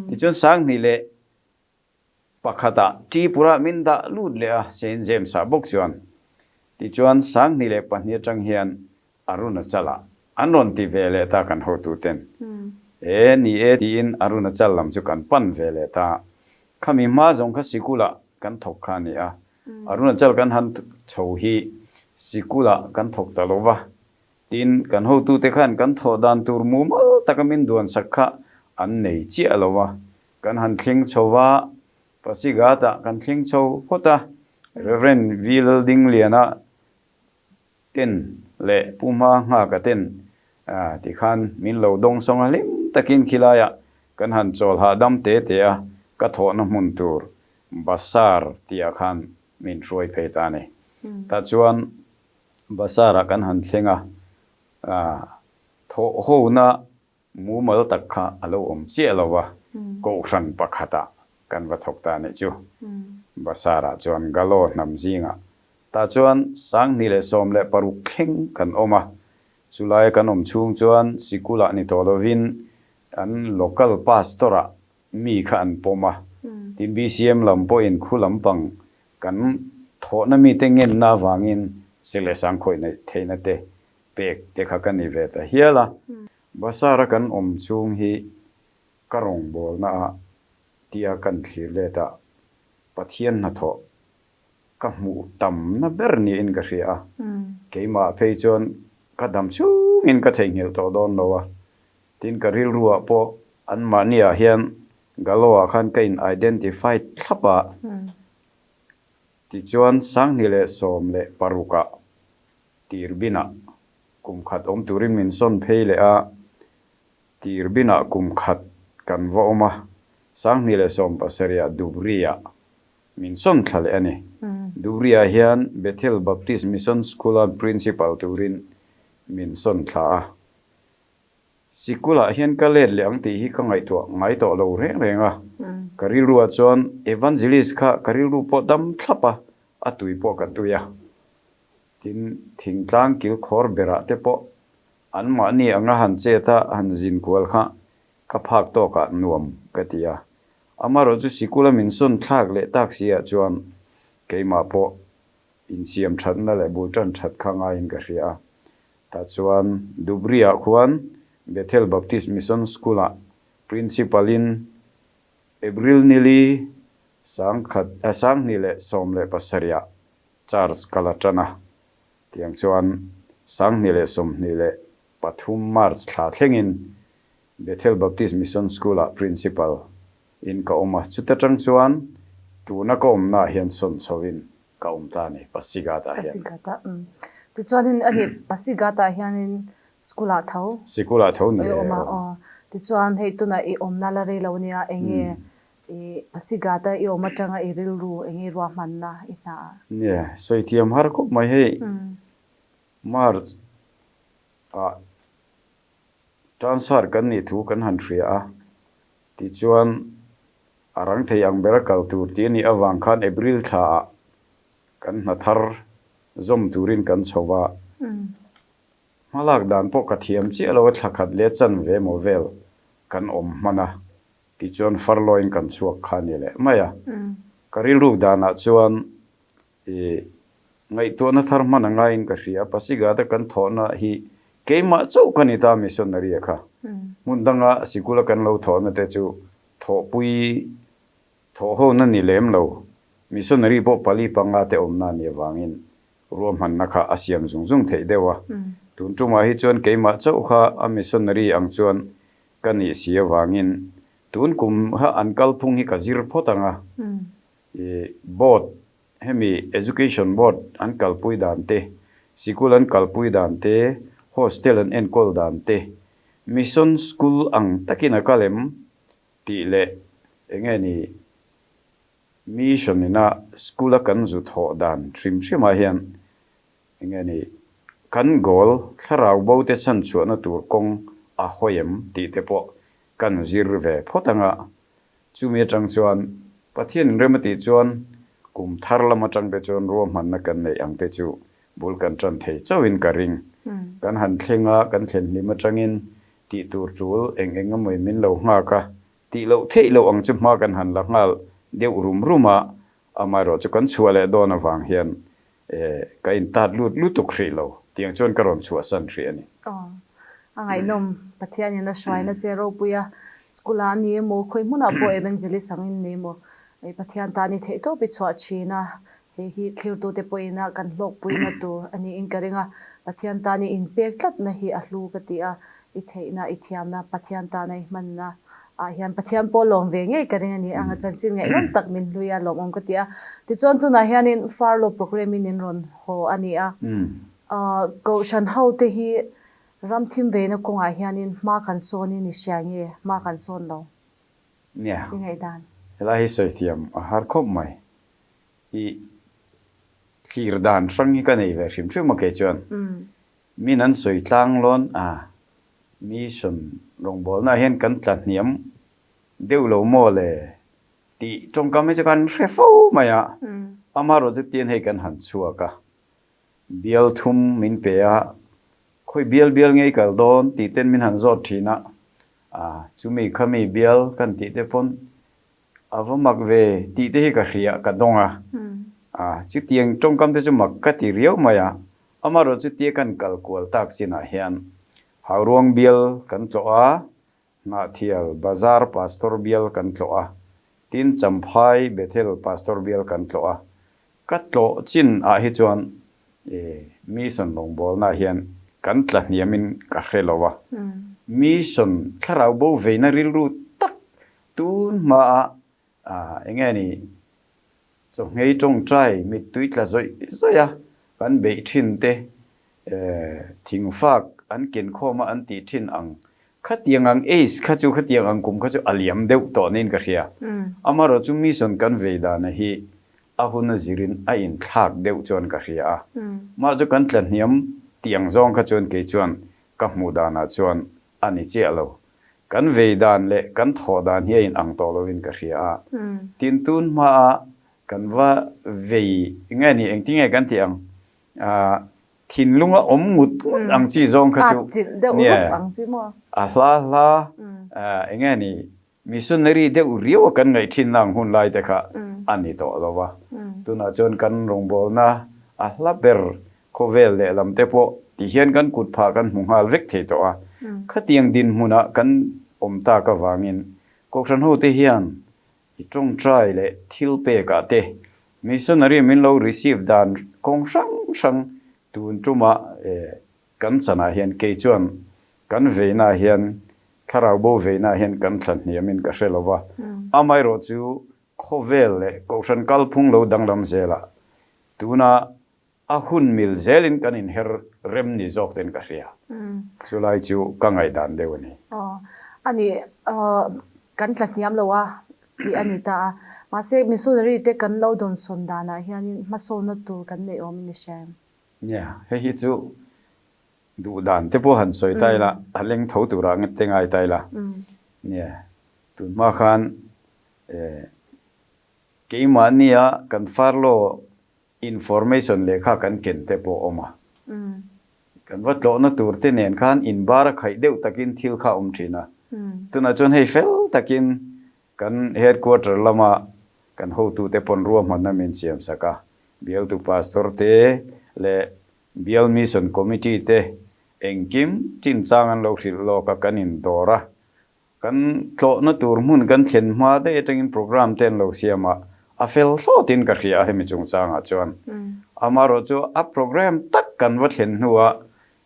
Tichuan 2000 leh Pakhatah Tripura min dah lut leh a, Saint James-ah bawk chuan. Tichuan 2002 atang hian Arunachal-ah an rawn ti ve leh ta kan hotuten. E, ni e tiin Arunachal lam chu kan pan ve leh ta. Khami hma zawng kha sikulah kan thawk kha a ni a. Arunachal kan han chho hi sikulah kan thawk ta lo va. Tin, kan hotute khan kan thawh dan tur mumal taka min duansak kha an nei chiah lo va. Kan han thleng chho va, Pasighat-ah kan thleng chho phawt a, Rev. V. Laldingliana ten leh Pu Hma Nghaka ten tikhan min lo dawng sawng a, hlim takin khilaiah kan han chawl hahdam te te a, ka thawhna hmun tur Basar tihah khan min hruai phei ta a ni. Tah chuan Basar-ah kan han thleng a, thawhhona Mumal tak kha a lo awm chiah lo a, kohhran pakhatah kan va thawk ta anih chu. Basarah chuan Galo hnam zingah tah chuan 2016 thleng kan awm a, chulaia kan awm chhung chuan sikulah ni tawh lovin an local pastor-ah mi kha an pawm a, tin BCM lam pawhin khu lampang kan thawhna mite ngenna avangin sek leh sang khawih neih theihna te Pek te kha ka ni ve ta hial a. Basara kan awm chhung hi ka rawngbawlna ah tia kan thlir let a, Pathian hnathawh ka hmuh tamna ber niin ka hria a. Keimah phei chuan ka dam chhungin ka theihnghilh tawh dawn lo a. Tin ka rilruah pawh anmahniah hian Galo-ah khan ka in identify thlap a. Tichuan 2016 ah Tirbinah. kum khat awm turin min sawn phei leh a, Tirbin-ah kum khat kan va awm a, 2017 ah Dhubri-ah min sawn thla leh a ni. Dhubri-ah hian Bethel Baptist Mission School-a Principal turin min sawn thla a. Sikulah hian ka let leh ang tih hi ka ngaihtuah ngai tawh lo reng reng a, ka rilruah chuan Evangelist kha ka rilru pawh dam thlap a, a tui pawh ka tui a. Tin, thingtlang kilkhawr berah te pawh anmahni anga han chet a, han zin kual kha ka phak tawkah nuam ka ti a. Amaherawhchu sikula min sawn thlak leh tak si ah chuan keimah pawh insiam thatna leh bul tan that kha ngaiin ka hria a. Tah chuan Dhubri-ah khuan Bethel Baptist Mission School-ah Principal-in April nili 2017 ah charge ka la tan a. Tiang chuan 2023 March thla thlengin Bethel Baptist Mission School-ah Principal in ka awm a, chuta tang chuan tuna ka awmnaah hian sawn chhoin ka awm ta a ni, Pasighat-ah hian. Pasighat-ah, umm. Tichuanin a ni, Pasighat-ah hianin School-ah tho. Sikul-ah tho ni e. I awm a, aw. Tichuan hei tunah i awmna la rei lo nia, eng nge i Pasighat-a i awm atanga i rilru, eng nge i ruahmanna i hnaah? Nia, sawi thiam har khawp mai hei. March ah Transfer kan nih thu kan han hria a, tichuan a rang thei ang bera kal tur tih a nih avang khan April thlaah kan hna thar zawm turin kan chho va. Hmalak dan pawh ka thiam chiah lo a, thla khat leh chan ve maw vel kan awm hman a, tichuan farlawiin kan chhuak kha a ni leh mai a. Ka rilruk danah chuan I ngaihtuahna thar hman a ngaiin ka hria. Pasigata kan thawhna hi keimah chauh ka ni ta missionary a kha. Hmun danga sikula kan lo thawhna te chu thawhpui thawhhona ni lem lo. Missionary pawh pali panga te awmna a nih avangin ruahmanna kha a siam zung zung theih deuh a. Tun tumah hi chuan keimah chauh kha a missionary ang chuan ka nih si avangin tun kum kha an kalphung hi ka zir phawt ang a. I board, hemi Education Board an kalpui dan te, sikul an kalpui dan te, hostel an enkawl dan te, Mission School ang takin a kal em tih leh enge ni Mission ina school a kan zu thawh dan hrim hrim ah hian enge ni kan goal thlarau bo te chhanchhuahna tur kawng a hawi em tih te pawh kan zir ve phawt anga Chumi atang chuan Pathian inrem a tih chuan kum thar lam atang te chuan ruahmanna kan neih ang te chu bul kan tan thei chauhin ka ring. Kan han thleng a, kan thlen hlim atangin tih tur tul eng eng emaw min lo nghak a, tih loh theih loh ang chu hma kan han la nghal deuh rum rum a, amaherawh chu kan chhuah leh dawn avang hian Ka intat lut lutuk hrih lo, tiang chuan ka rawn chhuahsan hrih a ni. Aw, a ngaihnawm. Pathianin a hruaina che ropui a, school ah a ni emaw, khawi hmunah pawh evangelist angin ni emaw, Pathian tan i theihtawp i chhuah thin a, hei hi thlirtute pawhin a kan hlawkpuina tur a niin ka ring a, Pathian tan i inpek tlatna hi a hlu ka ti a, I theihna, i thiamna, Pathian tana i hmanna ah hian Pathian pawh lawm ve ngei ka ring a ni ang a, chanchin ngaihnawm tak min hlui a, lawmawm ka ti a. Tichuan tunah hianin Furlough programme in in rawn haw a ni a, Kohhran ho te hi ram thim veina kawngah hianin hma kan sawn in i hria nge hma kan sawn lo? Nia, I ngaihdan. Helai hi sawi thiam a har khawp mai. I thlir dan hrang hi ka nei ve hrim hrim a kei chuan. Min an sawi tlang lawn a, mission rawngbawlnaah hian kan tla hniam deuh lo maw le tih tawngkam hi chu kan hre fo mai a, amaherawhchu tian hei kan han chhuak a, bial thum min pe a, khawi bial bial ngei kal dawn tih ten min han zawt thin a, chumi khami bial kan tih te pawn A va mak ve tih te hi ka hria, ka dawng a. A, chutiang tawngkam te chu mak ka ti riau mai a. Amaherawh chutia kan kal kual tak chinah hian Hauruang bial kan tlawh a, Hnahthial Bazar Pastor bial kan tlawh a, tin Champhai Bethel Pastor bial kan tlawh a. Ka tlawh chin ah hi chuan Mission rawngbawlna ah hian kan tla hniamin ka hre lo a. Mission thlarau bo veina rilru tak Tun hmaah eng nge ni chawhngei tawngtai mittui tla zawih zawih a kan beih thin te, Thingfak an ken khawm a an tih thin ang khatiang ang age kha chu khatiang ang kum kha chu a liam deuh tawh niin ka hria. Amaherawhchu mission kan vei dana hi a hun a zirin a inthlak deuh chuan ka hria a. Mah chu kan tla hniam tih ang zawng kha chuan kei chuan ka hmuh danah chuan a ni chiah lo. Kan vei dan leh kan thawh dan hi a inang tawh lovin ka hria a. Tin tun hmaa kan va vei nge ni engtinge kan tih ang Thinlunga awm ngut ngut ang chi zawng kha chu nia a hla hla eng nge ni missionary deuh riau a kan ngaih thin na ang hun lai te kha a ni tawh lo va. Tunah chuan kan rawngbawlna a hla ber khawvel lehlam te pawh ti hian kan kut phah kan hmu nghal vek thei tawh a. Khatiang dinhmunah kan awm tak avangin Kohhran hote hian I tawngtai leh thil pekah te missionary min lo receive dan kawng hrang hrang tun tumah kan chanah hian kei chuan kan veina hian thlarau bo veina hian kan thla hniamin ka hre lo va, amaherawh chu khawvel leh kohhran kalphung lo danglam zelah tuna A hun mil zelin kan inher rem ni zawk ten ka hria. Chulai chu ka ngaihdan deuh a ni. Aw, a ni, kan tla hniam lo a tih a ni ta a. Mahse, missionary te kan lo dawnsawn danah hianin hmasawnna tur kan neih awm in i hria em? Nia, hei hi chu duh dan te pawh han sawi ta ila, a leng tho turah te ngai ta ila. Nia, tun hma khan keimahnia kan farlaw Information lehkha kan ken te pawh awm a. Kan va tlawhna tur te nen khan in bar a khaih deuh takin thil kha a awm thin a. Tunah chuan hei fel takin kan headquarter lama kan hotute pawn ruahmanna min siam sak a. Bialtu pastor te leh Bial Mission Committee te engkim chinchang an lo hrilh lawk a, kan indawr a. Kan tlawhna tur hmun kan thlen hma daih atangin programme te an lo siam a, a fel hlawtin ka hria a hemi chungchangah chuan. Amaherawh chu a programme tak kan va thlen hnuah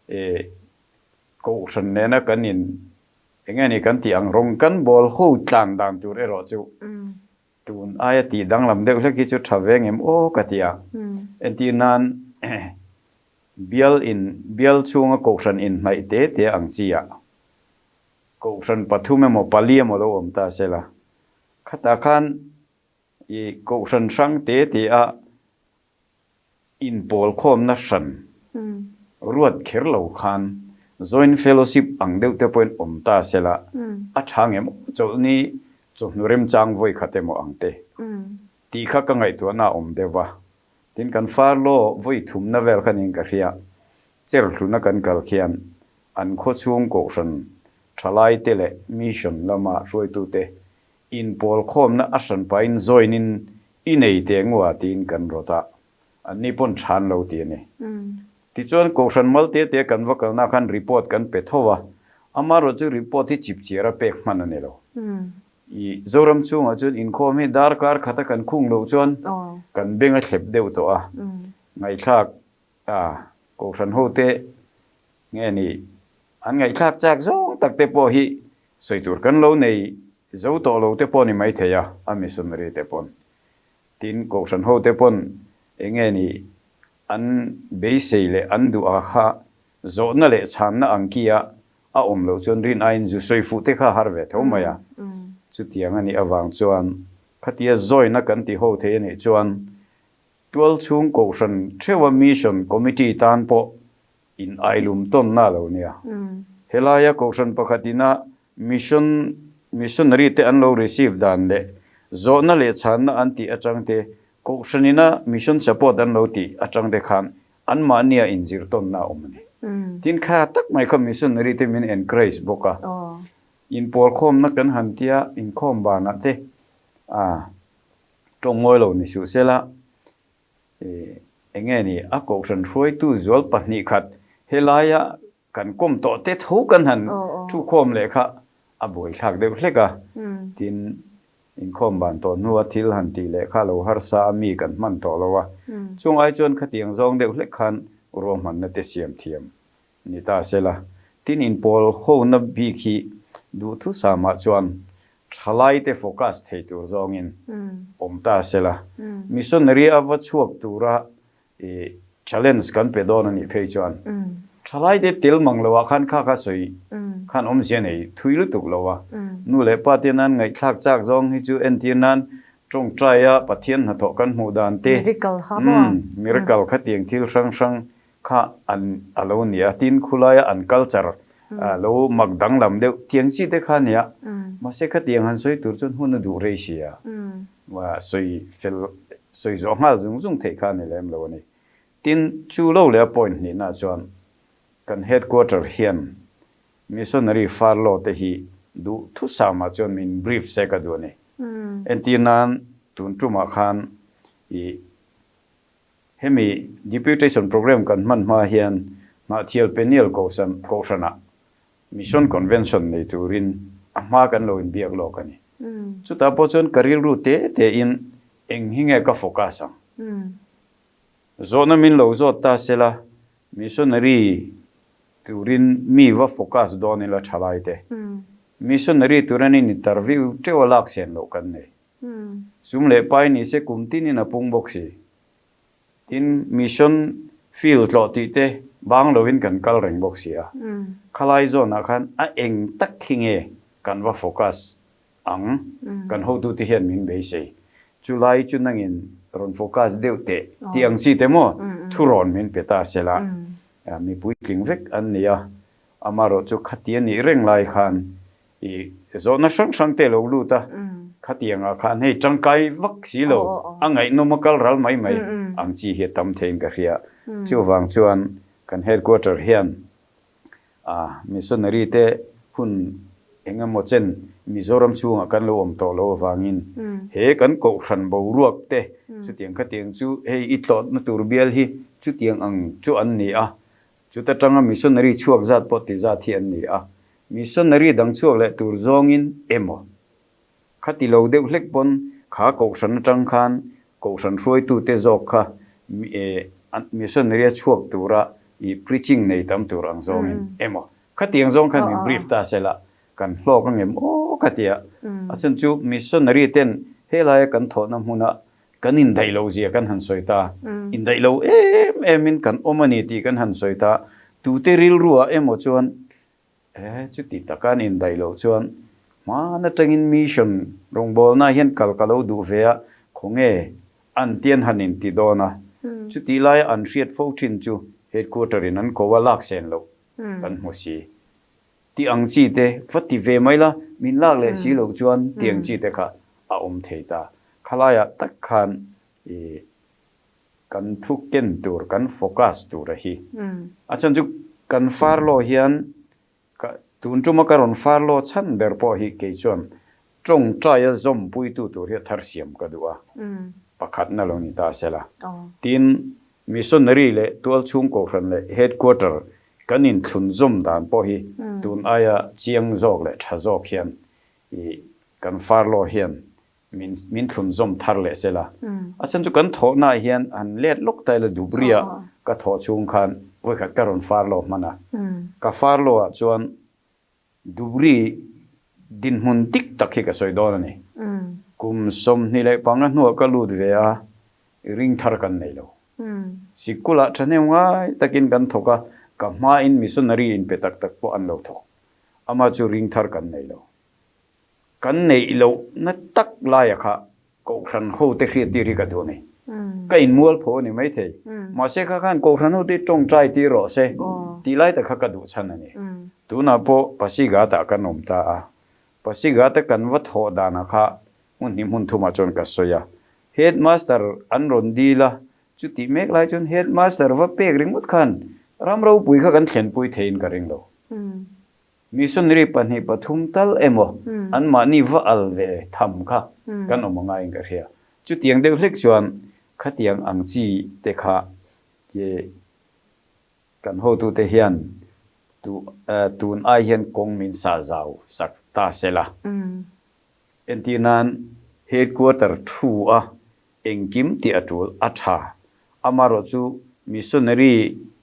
ih Kohhran nena kan in eng nge ni kan tih ang rawng kan bawl ho tlan dan tur erawh chu tun aia tih danglam deuh hlek hi chu tha ve ngem aw ka ti a. Entir nan bial in bial chhunga Kohhran inhnaih te te ang chi ah Kohhran pathum emaw pali emaw lo awm ta se la, khatah khan i kohhran hrang te te a inpawlkhawmna hran ruat kher lo khan Joint Fellowship ang deuh te pawhin awm ta se la, a tha ngem aw chawlhni chawhnu remchang vawi khat emaw ang te tih kha ka ngaihtuahna a awm deuh va. Tin, kan farlaw vawi thumna vel kha niin ka hria, Cherhluna kan kal khian an khawchhung kohhran thalaite leh mission lama hruaitute inpawlkhawmna a hranpain join-in i nei teh ngua tiin kan rawt a, anni pawn than lo ti a ni. Tichuan kohhran mal te te kan va kalna khan report kan pe tho a, amaherawh chu report hi chipchiar a pek hman a ni lo. I Zoram chhungah chuan inkhawm hi darkar khata kan khung loh chuan kan beng a thlep deuh tawh a, ngaihthlak A, Kohhran hote nge ni an ngaihthlak chak zawng tak te pawh hi sawi tur kan lo nei zo tawh lo te pawh ni mai thei a, a missionary te pawn. Tin, Kohhran hote pawn enge ni an beisei leh an duh a kha zawhna leh chhanna ang ki a a awm loh chuan rin aiin zu sawi fuh te kha a har ve tho mai a. Chutiang a nih avang chuan khatia zawina kan ti ho thei a nih chuan Tualchhung Kohhran theuha Mission Committee tan pawh in ailum tawnna a lo nia. Helaia Kohhran pakhat ina Mission Missionary te an lo receive dan leh zawhna leh chhanna an tih atang te, Kohhran ina Mission Support an lo tih atang te khan anmahnia inzir tawnna a awm a ni. Tin kha tak mai kha Missionary te min encourage bawk a. Inpawlkhawmna kan han tia inkhawm banah te a. Tawng ngawi lo ni suh sela, eng nge ni a kohhran hruaitu zual pahnih khat helaia kan kawm tawh te tho kan han thukhawm leh kha a buaithlak deuh hlek a, tin inkhawm ban tawh hnua thil han tih leh kha lo harsa a mi kan hman tawh lo a, chung ai chuan khatiang zawng deuh hlek khan ruahmanna te siam thiam Ni ta sela, tin inpawl hona bik hi duhthusamah chuan thalaite focus thei tur zawngin awm ta sela, missionary a va chhuak tura i Challenge kan pe dawn a nih phei chuan thalai te tel mang lo ah khan kha kha sawi khan awmzia nei thui lutuk lo a. Nu leh pa te nan ngaihthlak chak zawng hi chu entir nan tawngtai a Pathian hnathawh kan hmuh dan te miracle khatiang thil hrang hrang kha an a lo ni a. Tin khulaia an culture lo mak danglam deuh tiang chi te kha a nia. Mahse khatiang han sawi tur chuan hun a duh rei si a. Sawi fel, sawi zawh nghal zung zung theih kha a ni lem lo a ni. Tin, chu lo leh a point hnihna chuan kan headquarter hian missionary furlough te hi duh thusamah chuan min brief se ka duh a ni. Entir nan tun tumah khan i hemi deputation programme kan hman hma hian Hnahthial Peniel Kohhran Kohhranah Mission Convention nei turin a hma kan lo inbiak lawk a ni. Chutah pawh chuan ka rilru te tein eng hi nge ka focus ang? Zawhna min lo zawt ta sela, missionary turin mi va focus dawn ila thalai te. Missionary tur an in-interview teuh a lak sen loh kan nei. Sum leh pai ni se kum tinin a pung bawk si. Tin, mission field tlawh tih te bang lovin kan kal reng bawk si a. Khalai zawnah khan a eng tak khi nge kan va focus ang, kan hotute hian min beisei. Chulai chu nangin rawn focus deuh teh tih ang chi te maw thurawn min pe ta sela, mi puitling vek an ni a, amaherawh chu khati a nih reng lai khan I zawhna hrang hrang te lo lut a, khatiangah khan hei tangkai vak si lo, a ngaihnawm a kal ral mai mai ang chi hi a tam theiin ka hria. Chuvang chuan kan headquarter hian missionary te hun eng emaw chen Mizoram chhungah kan lo awm tawh lo avangin he kan kohhran boruak te chutiang khatiang chu hei i tlawhna tur bial hi chutiang ang chu an ni a, Chuta tanga missionary chhuak zat pawh ti zat hi an ni a, missionary dang chhuak leh tur zawngin emaw khati lo deuh hlek pawn kha kohhran atang khan kohhran hruaitute zawk kha missionary a chhuak tura i preaching nei tam tur ang zawngin emaw khatiang zawng khan min brief ta sela kan hlawk angem aw ka tia. A chhan chu missionary ten helaia kan thawhna hmuna Kan indaih loh zia kan han sawi ta. Indaih lo em emin kan awm a ni tih kan han sawi ta. Tute rilruah emaw chuan, E, chuti taka an indaih loh chuan hman atangin mission rawngbawlnaah hian kal ka lo duh ve a, khawnge an ti an han inti dawn a. Chutih laia an hriat fo thin chu headquarter-in an ko a lak sen loh kan hmu si. Ti ang chi te va ti ve mai la, min lak leh si loh chuan ti ang chi te kha a awm thei ta. Khalaiah tak khan i kan thu ken tur, kan focus tur a hi. A chhan chu kan farlaw hian ka tun tuma ka rawn farlaw chhan ber pawh hi kei chuan tawngtaia zawmpuitu tur hi a thar siam ka duh a, pakhatna lo ni ta sela. Tin, missionary leh tualchhung kohhran leh headquarter Kan inthlunzawm dan pawh hi tun aia chiang zawk leh tha zawk hian i kan farlaw hian min min thlunzawm thar leh sela. A chhan chu kan thawhnaah hian han let lawk ta ila Dhubri-ah ka thawh chhung khan vawikhat ka rawn farlaw hman a. Ka farlaw-ah chuan Dhubri dinhmun dik tak hi ka sawi dawn a ni. Kum 25 hnuah ka lut ve a, ring thar kan nei lo. Sikulah thahnem ngai takin kan thawk a, ka hmain missionary inpe tak tak pawh an lo thawk. Amah chu ring thar kan nei lo. Kan neih lohna tak laia kha Kohhran hote hriattir hi ka duh a ni. Ka inmualpho a ni maithei. Mahse kha khan Kohhran hote tawngtai tir rawh se tih lai tak kha ka duh chhan a ni. Tunah pawh Pasighat-ah kan awm ta a. Pasighat-a kan va thawh danah kha hmun hnih hmun thumah chuan ka sawi a. Headmaster an rawn dil a, chutih mek lai chuan Headmaster va pek ringawt khan ram ropui kha kan thlenpui theiin ka ring lo. Missionary 2 3 tal emaw anmahni va al ve tham kha kan awm a ngaiin ka hria. Chutiang deuh hlek chuan khatiang ang chi te kha kan hotute hian tun ai hian kawng min sah zau sak ta se la. Entir nan headquarter thu a engkim tih a tul a tha. Amaherawhchu chu missionary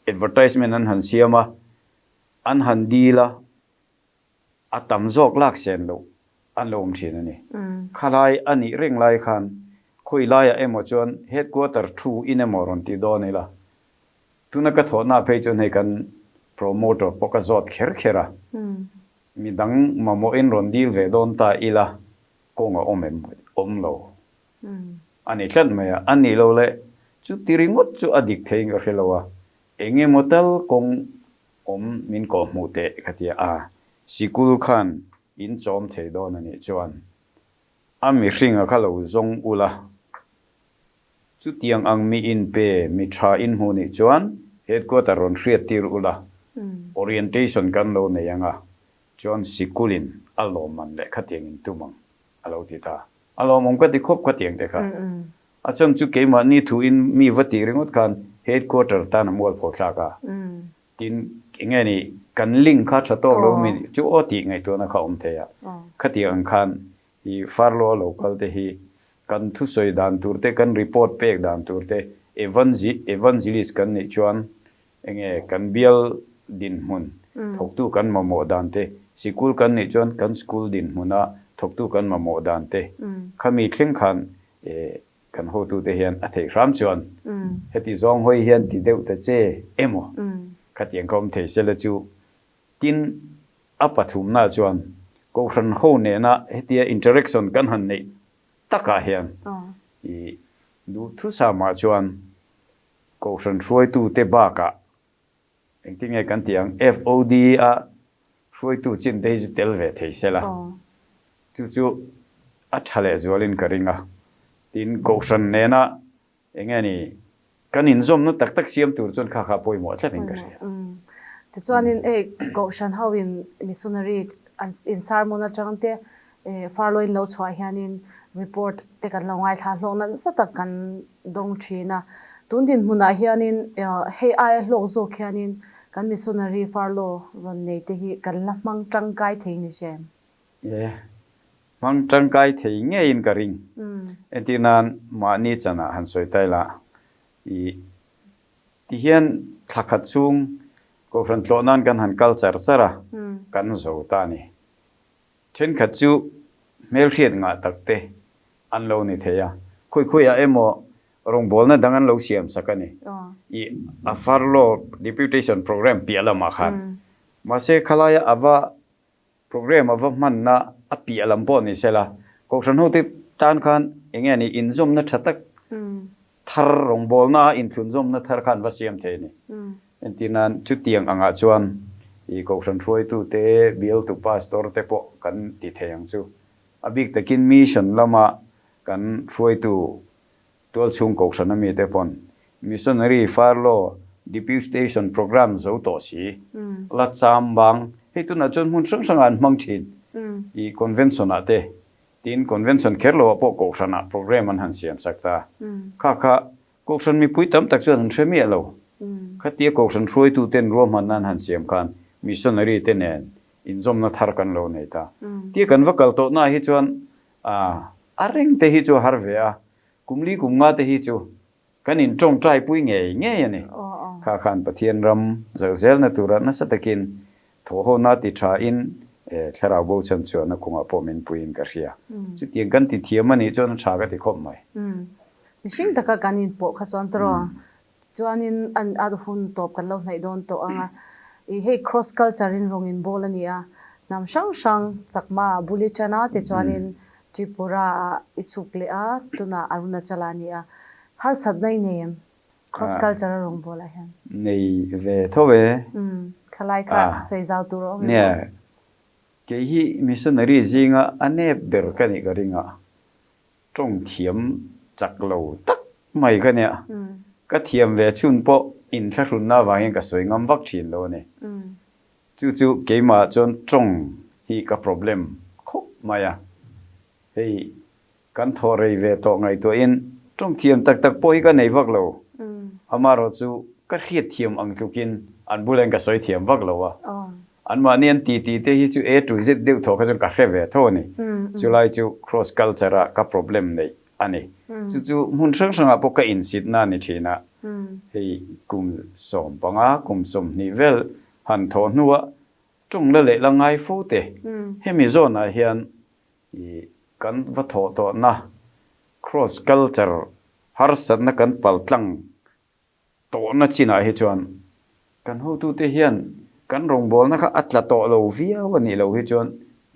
advertisement an han siam a, An han dil a, a tam zawk lak sen loh an lo awm thin a ni. Khalai a nih reng lai khan khawi laiah emaw chuan headquarter thu in emaw rawn ti dawn ila. Tuna ka thawhna phei chuan hei kan promoter pawh ka zawt kher kher a, midang mamawhin rawn dil ve dawn ta ila kawng a awm em? Awm lo a ni tlat mai a, a nih loh leh chuti ringawt chu a dik theiin ka hre lo a, eng emaw tal kawng awm min kawh hmuh teh ka ti a, sikul khan in chawm thei dawn a nih chuan a mihringa kha lo zawng ula. Chutiang ang mi inpe, mi tha in hmuh nih chuan headquarter rawn hriat tir ula, orientation kan lo nei ang a, chuan sikulin a lawmman leh khatiang in tum ang, a lo ti ta. A lawmawm ka ti khawp khatiang te kha. A chhan chu keimahni thu in mi va tih ringawt khan headquarter tan a mualpho thlak a, tin enge ni kan link kha tha tawk lo mi chu aw tih ngaihtuahna kha a awm thei a, khatiang ang khan i farlo a lo kal te hi kan thusawi dan tur te, kan report pek dan tur te, evangelist kan nih chuan enge kan bial dinhmun thawktu kan mamawh dan te, sikul kan nih chuan kan school dinhmuna thawktu kan mamawh dan te, khami thleng khan kan hotute hian a theih hram chuan heti zawng hawi hian ti deuh ta che emaw khatiang ka awm thei sela chu Tin, a pathumna chuan Kohhran ho nena hetia interaction kan han neih takah hian i duhthusam-ah chuan Kohhran hruaitute bakah engtin nge kan tih ang, FOD-a hruaitu chin te hi chu tel ve thei se la, chu chu a tha lehzualin ka ring a. Tin, Kohhran nena Enge ni, kan inzawmna tak tak siam tur chuan kha kha pawimawh tlatin ka hria. Tichuanin hei Kohhran ho in missionary an in sermon atang te farlaw in lo chhuah hianin report te kan lo ngaithla hlawk nasa tak kan dawng thin a. Tun dinhmunah hianin hei aia hlawk zawk hianin kan missionary farlaw rawn nei te hi kan la hmang tangkai thei ni hrem. E, hmang tangkai thei ngeiin ka ring. Entir nan mahni chanah han sawi ta ila, i tihian thla khat chhung Kohhran tlawh nan kan han kal char char a, kan zo ta a ni. Thenkhat chu hmelhriat ngah tak te an lo ni thei a, khawi khawiah emaw rawngbawlna dang an lo siam sak a ni. I a furlough deputation programme piah lamah khan. Mahse khalaia a va Programme a va hmanna a piah lam pawh ni sela, Kohhran hote tan khan eng nge ni inzawmna tha tak thar rawngbawlna a inthlunzawmna thar khan va siam thei a ni. Entir nan chutiang angah chuan i Kohhran hruaitute, bialtu pastor te pawh kan ti thei ang chu. A bik takin mission lama kan hruaitu Tualchhung Kohhran ami te pawn Missionary Furlough Deputation Programme zo tawh si, la cham bang, hei tunah chuan hmun hrang hrangah an hmang thin, i Convention ah te, tin Convention kher loah pawh Kohhranah programme an han siam sak ta. Kha kha Kohhran mipui tam tak chuan an hre miah lo. Khatia Kohhran hruaitu ten ruahmanna an han siam khan Missionary te nen inzawmna thar kan lo nei ta. Tia kan va kal tawhnaah hi chuan a reng te hi chu a har ve a, Kum li kum nga te hi chu kan in tawngtai pui ngei ngei a ni. Kha khan Pathian ram zau zelna tura nasa takin thawhhawna ti tha in thlarau bo chhan chuanna kawngah pawh min puiin ka hria. Chutiang kan ti thiam a nih chuan a tha ka ti khawp mai. Mihring taka kan inpawh kha chuan tawrh Chuanin an a hun tawp kan lo hnaih dawn tawh ang a, i hei cross culture in rawng in bawl a ni a, hnam hrang hrang Chakma bul i tan a, tichuanin Tripura ah i chhuk leh a, tunah Arunachal ah a ni a, harsatna i nei em cross culture a rawng bawl ah hian? Nei ve tho e. Umm, khalai kha sawi zau tur a awm em? Nia, kei hi missionary zinga a nep ber ka nih ka ring a, Tawng thiam chak lo tak mai ka nia. Ka thiam ve chhun pawh inthlahrunna avangin ka sawi ngam vak thin lo a ni. Chu chu keimah chuan tawng hi ka problem khawp mai a. Hei kan thawh rei ve tawh ngaihtuahin tawng thiam tak tak pawh hi ka nei vak lo. Amaherawh chu ka hriat thiam ang tlukin an bulah hian ka sawi thiam vak lo a. Anmahni an titi te hi chu A to Z deuh thaw kha chuan ka hre ve tho a ni. Chulai chu cross culture ah ka problem neih a ni. Chu chu hmun hrang hrangah pawh ka insitna a ni thin a. Hei kum 15, kum 20 vel han thawh hnuah tawng la leh la ngai fo te. Hemi zawnah hian i kan va thawh tawhna cross culture harsatna kan paltlang. tawhna chinah hi chuan kan hotute hian kan rawngbawlna kha a tla tawh lo viau a nih loh hi chuan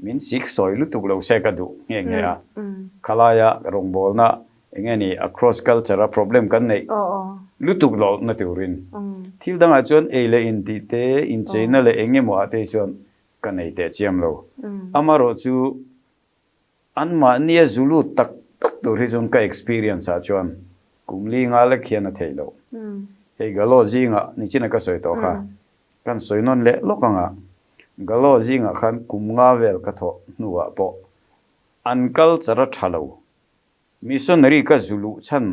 min siksawi lutuk lo se ka duh nghe nghe a. Khalaia rawngbawlna eng nge ni a cross culture a problem kan neih lutuk lohna turin thil dangah chuan ei leh in tih te, incheina leh eng emaw ah te hi chuan ka nei teh chiam lo. Amarawh chu Anmahnia zu lut tak tak tur hi chuan ka experience ah chuan kum li nga lek hian a theih loh. Hei Galo zingah nichina ka sawi tawh kha kan sawi nawn leh lawk ang a, Galo zingah khan kum nga vel ka thawh hnuah pawh an culture a tha lo. Missionary ka zu luh chhan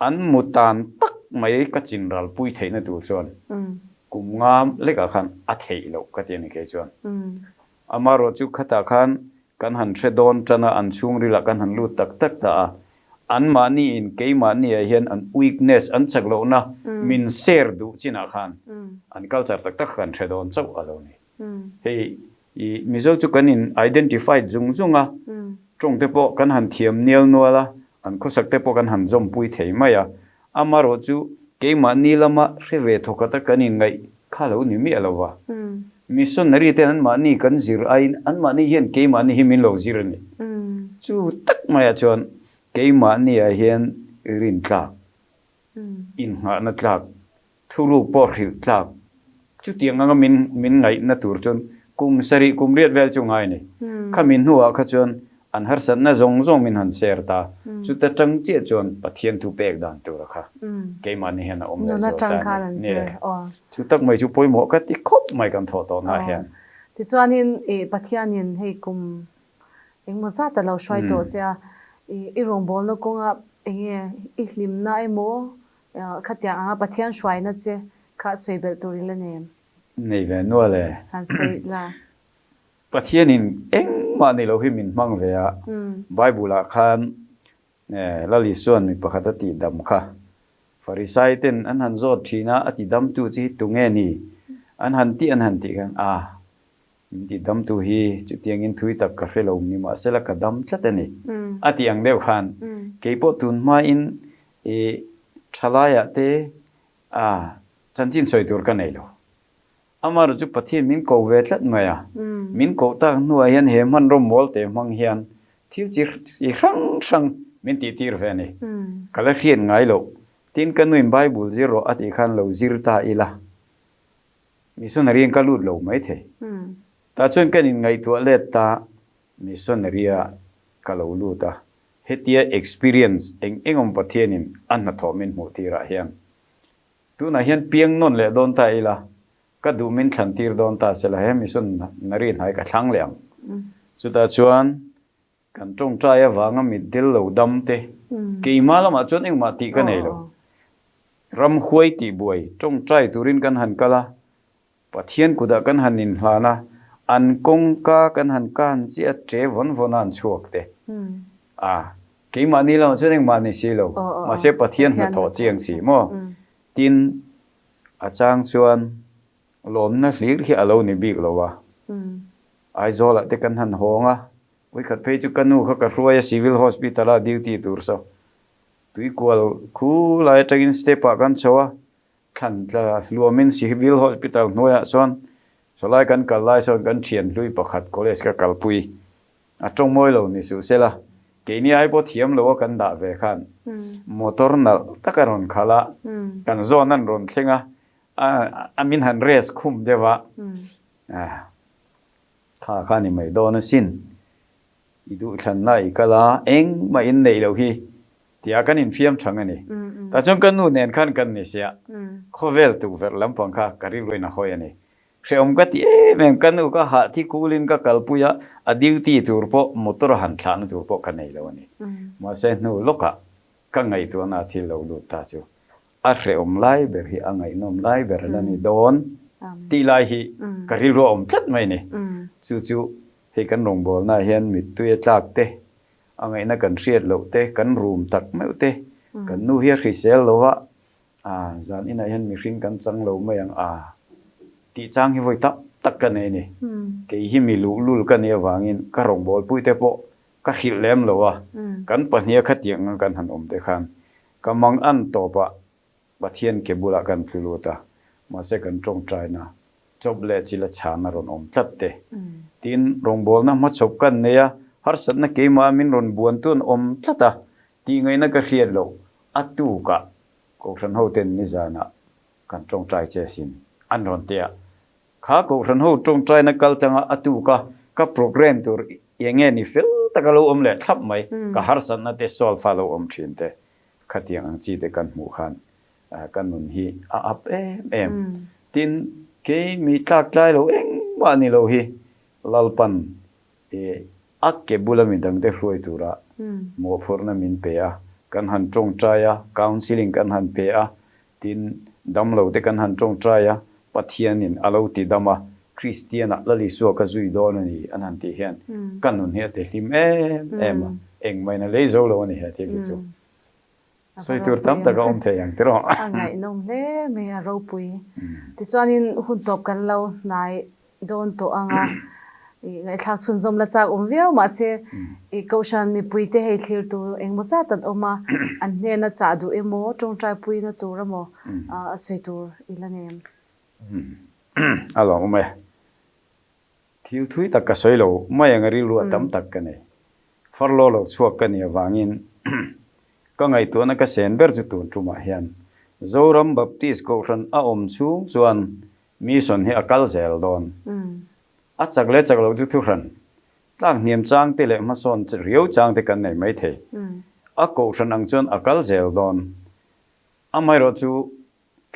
an mu tan tak mai ka chin ralpui theihna tur chuan kum nga lekah khan a theih loh ka ti a ni kei chuan. Amarawh chu khatah khan kan han hre dawn tan a, an chhungrilah kan han lut tak tak ta a, anmahniin keimahniah hian an weakness, an chak lohna min share duh chinah khan an culture tak tak kha kan hre dawn chauh a lo ni. Hei i Mizo chu kan in identified zung zung a, tawng te pawh kan han thiam nial nual a, an khawsak te pawh kan han zawmpui thei mai a, Amarawh chu keimahni lama hre ve thawkhat a kan inngaih kha lo ni miah lo va. Missionary ten anmahni kan zir aiin anmahni hian keimahni hi min lo zir a ni. Chu tak maiah chuan keimahniah hian rintlak, innghahna tlak, Thuruk pawh hrilh tlak. Chutiang anga min min ngaihna tur chuan kum sarih kum riat vel chu ngai ni. Khami hnuah kha chuan an harsatna zawng zawng min han share ta. Chuta tang chiah chuan Pathian thu pek dan tura kha keimahni hian a awm leh zual ta a ni. Ni. Chu tak mai chu pawimawh ka ti khawp mai kan thawh tawh naah hian. Tichuanin i Pathianin hei kum engmaw zat a lo hruai tawh che a, i rawngbawlna kawnga enge i hlimna emaw Khatiang anga Pathian hruaina che kha sawi belh tur i la nei em? Nei ve nual e. Han sawi la. Pathianin engmah ni lo hi min hmang ve a, Bible ah khan Lal Isua'n mi pakhat a tihdam kha Farisai ten an han zawt thin a, a tidamtu che hi tunge ni? An han tih an han tih khan, Ah, Min tih damtu hi chutiangin thui tak ka hre lo nimahsela ka dam tlat a ni, a tih ang deuh khan keipawh tun hmain i thalaiah te a chanchin sawi tur ka nei lo. Amaherawhchu chu Pathian min ko ve tlat mai a, min koh tak hnuah hian he hmanraw mawl te hmang hian thil chi hrang hrang min tih tir ve a ni. Ka la hriat ngai loh. Tin, ka nuin Bible zir rawh a tih khan lo zir ta ila. Missionary in ka lut lo mai thei. Tah chuan kan inngaihtuah let ta, missionary a ka lo lut a, hetia experience eng eng awm Pathianin a hnathawh min hmuh tirah hian tunah hian piang nawn leh dawn ta ila, ka duh min thlan tir dawn ta sela he missionary hnai ka thlang leh ang. Chutah chuan Kan tawngtai avanga mitdel lo dam te, keimah lamah chuan engmah tih ka nei lo. Ramhuai tih buai tawngtai turin kan han kal a, Pathian kutah kan han inhlan a, an kawngka kan han kan chiah a che vawn vawn a an chhuak te. A, keimahni lamah chuan engmah ni si lo, mahse Pathian hnathawh chiang si maw? Tin, a chang chuan lawmna hlir hi a lo ni bik lo a, Aizawlah te kan han hawng a, Vawikhat phei chu ka nu kha ka hruai a Civil Hospital a duty tur saw tuikual khu lai atangin step ah kan chho a, thlan tla hluamin Civil Hospital hnuaiah sawn sawlai kan kal lai sawn kan thian hlui pakhat college ka kalpui a tawngmawi lo ni suh sela keini ai pawh thiam lo a kan dah ve khan motor nalh tak a rawn khalh a, kan zawn an rawn thleng a, a min han rest khum deuh a. Kha kha ni mai dawn asin. I duhthlanna i kal a, engmah in neih loh hi tia kan infiam thang a ni. Tah chuan ka nu nen khan kan ni sia, khawvel tukverh lampang kha ka rilruin a hawi a ni. Hrehawm ka ti em em, ka nu ka hah thi kulin ka kalpui a, a duty tur pawh motor a han thlahna tur pawh ka nei lo a ni. Mahse hnu lawkah ka ngaihtuahna a thil lo lut ta chu A hrehawm lai ber hi a ngaihnawm lai ber a la ni dawn tih lai hi ka rilru a awm tlat mai a ni. Chu chu hei kan rawngbawlnaah hian mittui a tlak te, a ngaihna kan hriat loh te, kan rum tak meuh te, kan nu hi a hrisel lo a, aa zan inah hian mihring kan chang lo mai ang a tih chang hi vawi tam tak ka nei a ni. Kei hi mi luhlul ka nih avangin ka rawngbawlpuite pawh ka hrilh lem lo a, kan pahniha khatiang ang kan han awm te khan Ka mang an tawpah Pathian ke bulah kan tlu lut a, mahse kan tawngtaina chawp leh chila chhan a rawn awm tlat te. Tin, rawngbawlna hmachhawp kan nei a, harsatna keimah min rawn buantu an awm tlat a, tihngaihna ka hriat loh a tukah Kohhran hoten nizanah kan tawngtai che sin an rawn ti a. Kha Kohhran ho tawngtaina kal tanga a tuka ka programme tur eng nge ni fel taka lo awm leh thlap mai, ka harsatna te solve a lo awm thin te. Khatiang ang chi te kan hmuh khan ka nun hi a up em em. Tin, kei mi tlak tlai lo engmah ni lo hi Lalpan a ke bula mi dangte hruai tura mawhphurhna min pe a, kan han tawngtai a, counselling kan han pe a, tin, damlo te kan han tawngtai a, Pathianin a lo ti dam a, Kristianah Lal Isua ka zui dawn a ni an han tih hian ka nun hi a ti hlim em em a, engmah in a lei zo lo a ni he thil hi chu. Sawi tur tam tak a awm thei ang tiraw? A ngaihnawm hle mai a ropui. Tichuanin hun tawp kan lo hnai dawn tawh ang a, i ngaihthlak chhunzawm la chak awm viau mahse i Kohhran mipuite hei thlirtu engmaw zat an awm a, an hnena chah duh emaw tawngtaipuina tur emaw a sawi tur i la nei em? A lawm awm e. Thil thui tak ka sawi lo mai ang a rilru a tam tak ka nei. Farlaw lo chhuak ka nih avangin ka ngaihtuahna ka sen ber chu tun tumah hian Zoram Baptist Kohhran a awm chhung chuan mission hi a kal zel dawn. A chak leh chak loh chu thuhran tlak hniam chang te leh hmasawn riau chang te kan nei mai thei. A kohhran ang chuan a kal zel dawn. Amaherawh chu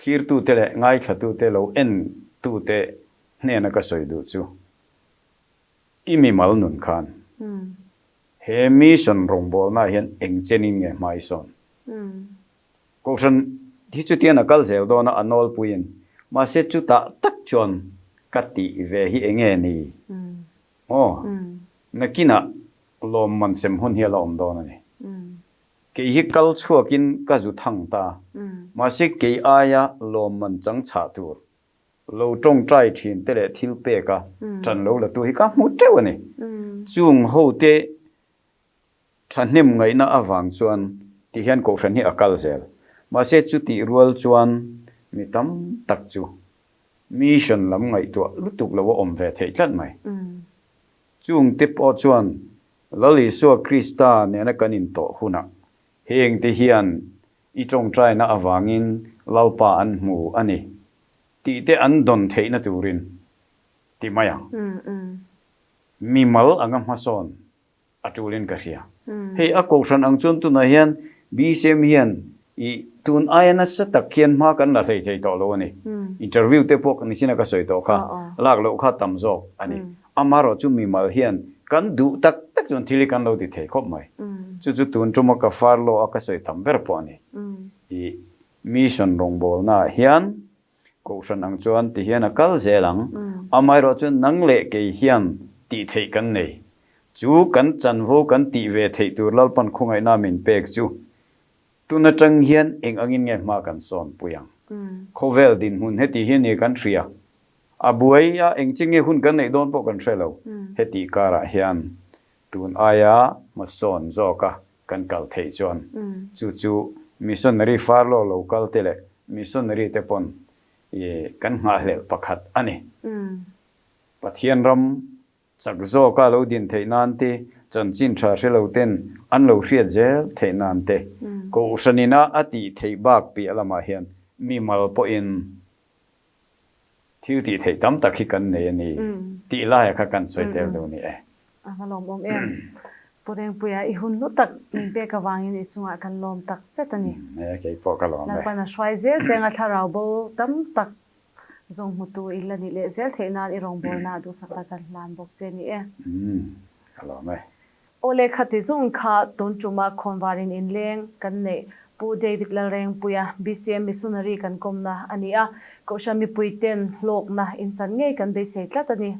Thlirtute leh ngaithlatute lo entute hnena ka sawi duh chu, i mimal nun khan he mission rawngbawlnaah hian eng chenin nge hma i sawn? Kohhran hi chutian a kal zel dawn a, a nawlpuiin, mahse chutah tak chuan ka tih ve hi eng nge ni? Aw, nakinah lawmman sem hun hi a la awm dawn a ni. Kei hi kal chhuakin ka zu thang ta. Mahse kei aia lawmman chang chhah tur lo tawngtai thin te leh thil peka tan lo la tu hi ka hmu teuh a ni. Chung hote thahnem ngaihna avang chuan ti hian kohhran hi a kal zel. Mahse chutih rual chuan mi tam tak chu mission lam ngaihtuah lutuk lo a awm ve theih tlat mai. Chungte pawh chuan Lal Isua Krista nena kan intawh hunah hengte hian i tawngtaina avangin Lalpa an hmu a ni tihte an dawn theihna turin ti mai ang. Mimal anga hmasawn a tulin ka hria. Hei a kohhran ang chuan tunah hian BCM hian i tun aia nasa tak hian hma kan la hlei thei tawh lo a ni. Interview te pawh nichin a ka sawi tawh kha lak loh kha tam zawk a ni. Amaherawh chu mimal hian kan duh tak tak chuan thil hi kan lo ti thei khawp mai. Chu chu tun tuma ka farlaw a ka sawi tam ber pawh a ni. I mission rawngbawlnaah hian Kohhran ang chuan ti hian a kal zel ang. Amaherawh chu nang leh kei hian tih theih kan nei. Chu kan chanvo kan tih ve theih tur Lalpan khawngaihna min pek chu tun atang hian eng angin nge hma kan sawn pui ang. Khawvel dinhmun heti hi nia kan hria. A buai a eng chi nge hun kan neih dawn pawh kan hre lo. Heti karah hian tun aia hmasawn zawka kan kal theih chuan chu chu missionary farlaw lo kal te leh missionary te pawn i kan nghahhlelh pakhat a ni. Pathian ram chak zawka lo din theih nan te, chanchin tha hre lo ten an lo hriat zel theih nan te, Kohhran ina a tih theih bak piah lamah hian mimal pawhin Thil tih theih tam tak hi kan nei a ni tih laia kha kan sawi tel deuh a ni e. A va lawmawm em. Pu Rengpuia, i hun hlu tak min pek avangin i chungah kan lawm tak zet a ni. E, kei pawh ka lawm e. Lalpan a hruai zel cheng a thlarau bo tam tak zawng hmutu i la nih leh zel theih nan i rawngbawlna duhsakna kan hlan bawk che ni e. Ka lawm e. Aw lehkhati zawng kha tun tuma khawnvarin inleng kan neih Pu David Lalrengpuia, BCM Missionary kan kawmna a ni a, Kohhran mipuiten hlawkna inchan ngei kan beisei tlat a ni.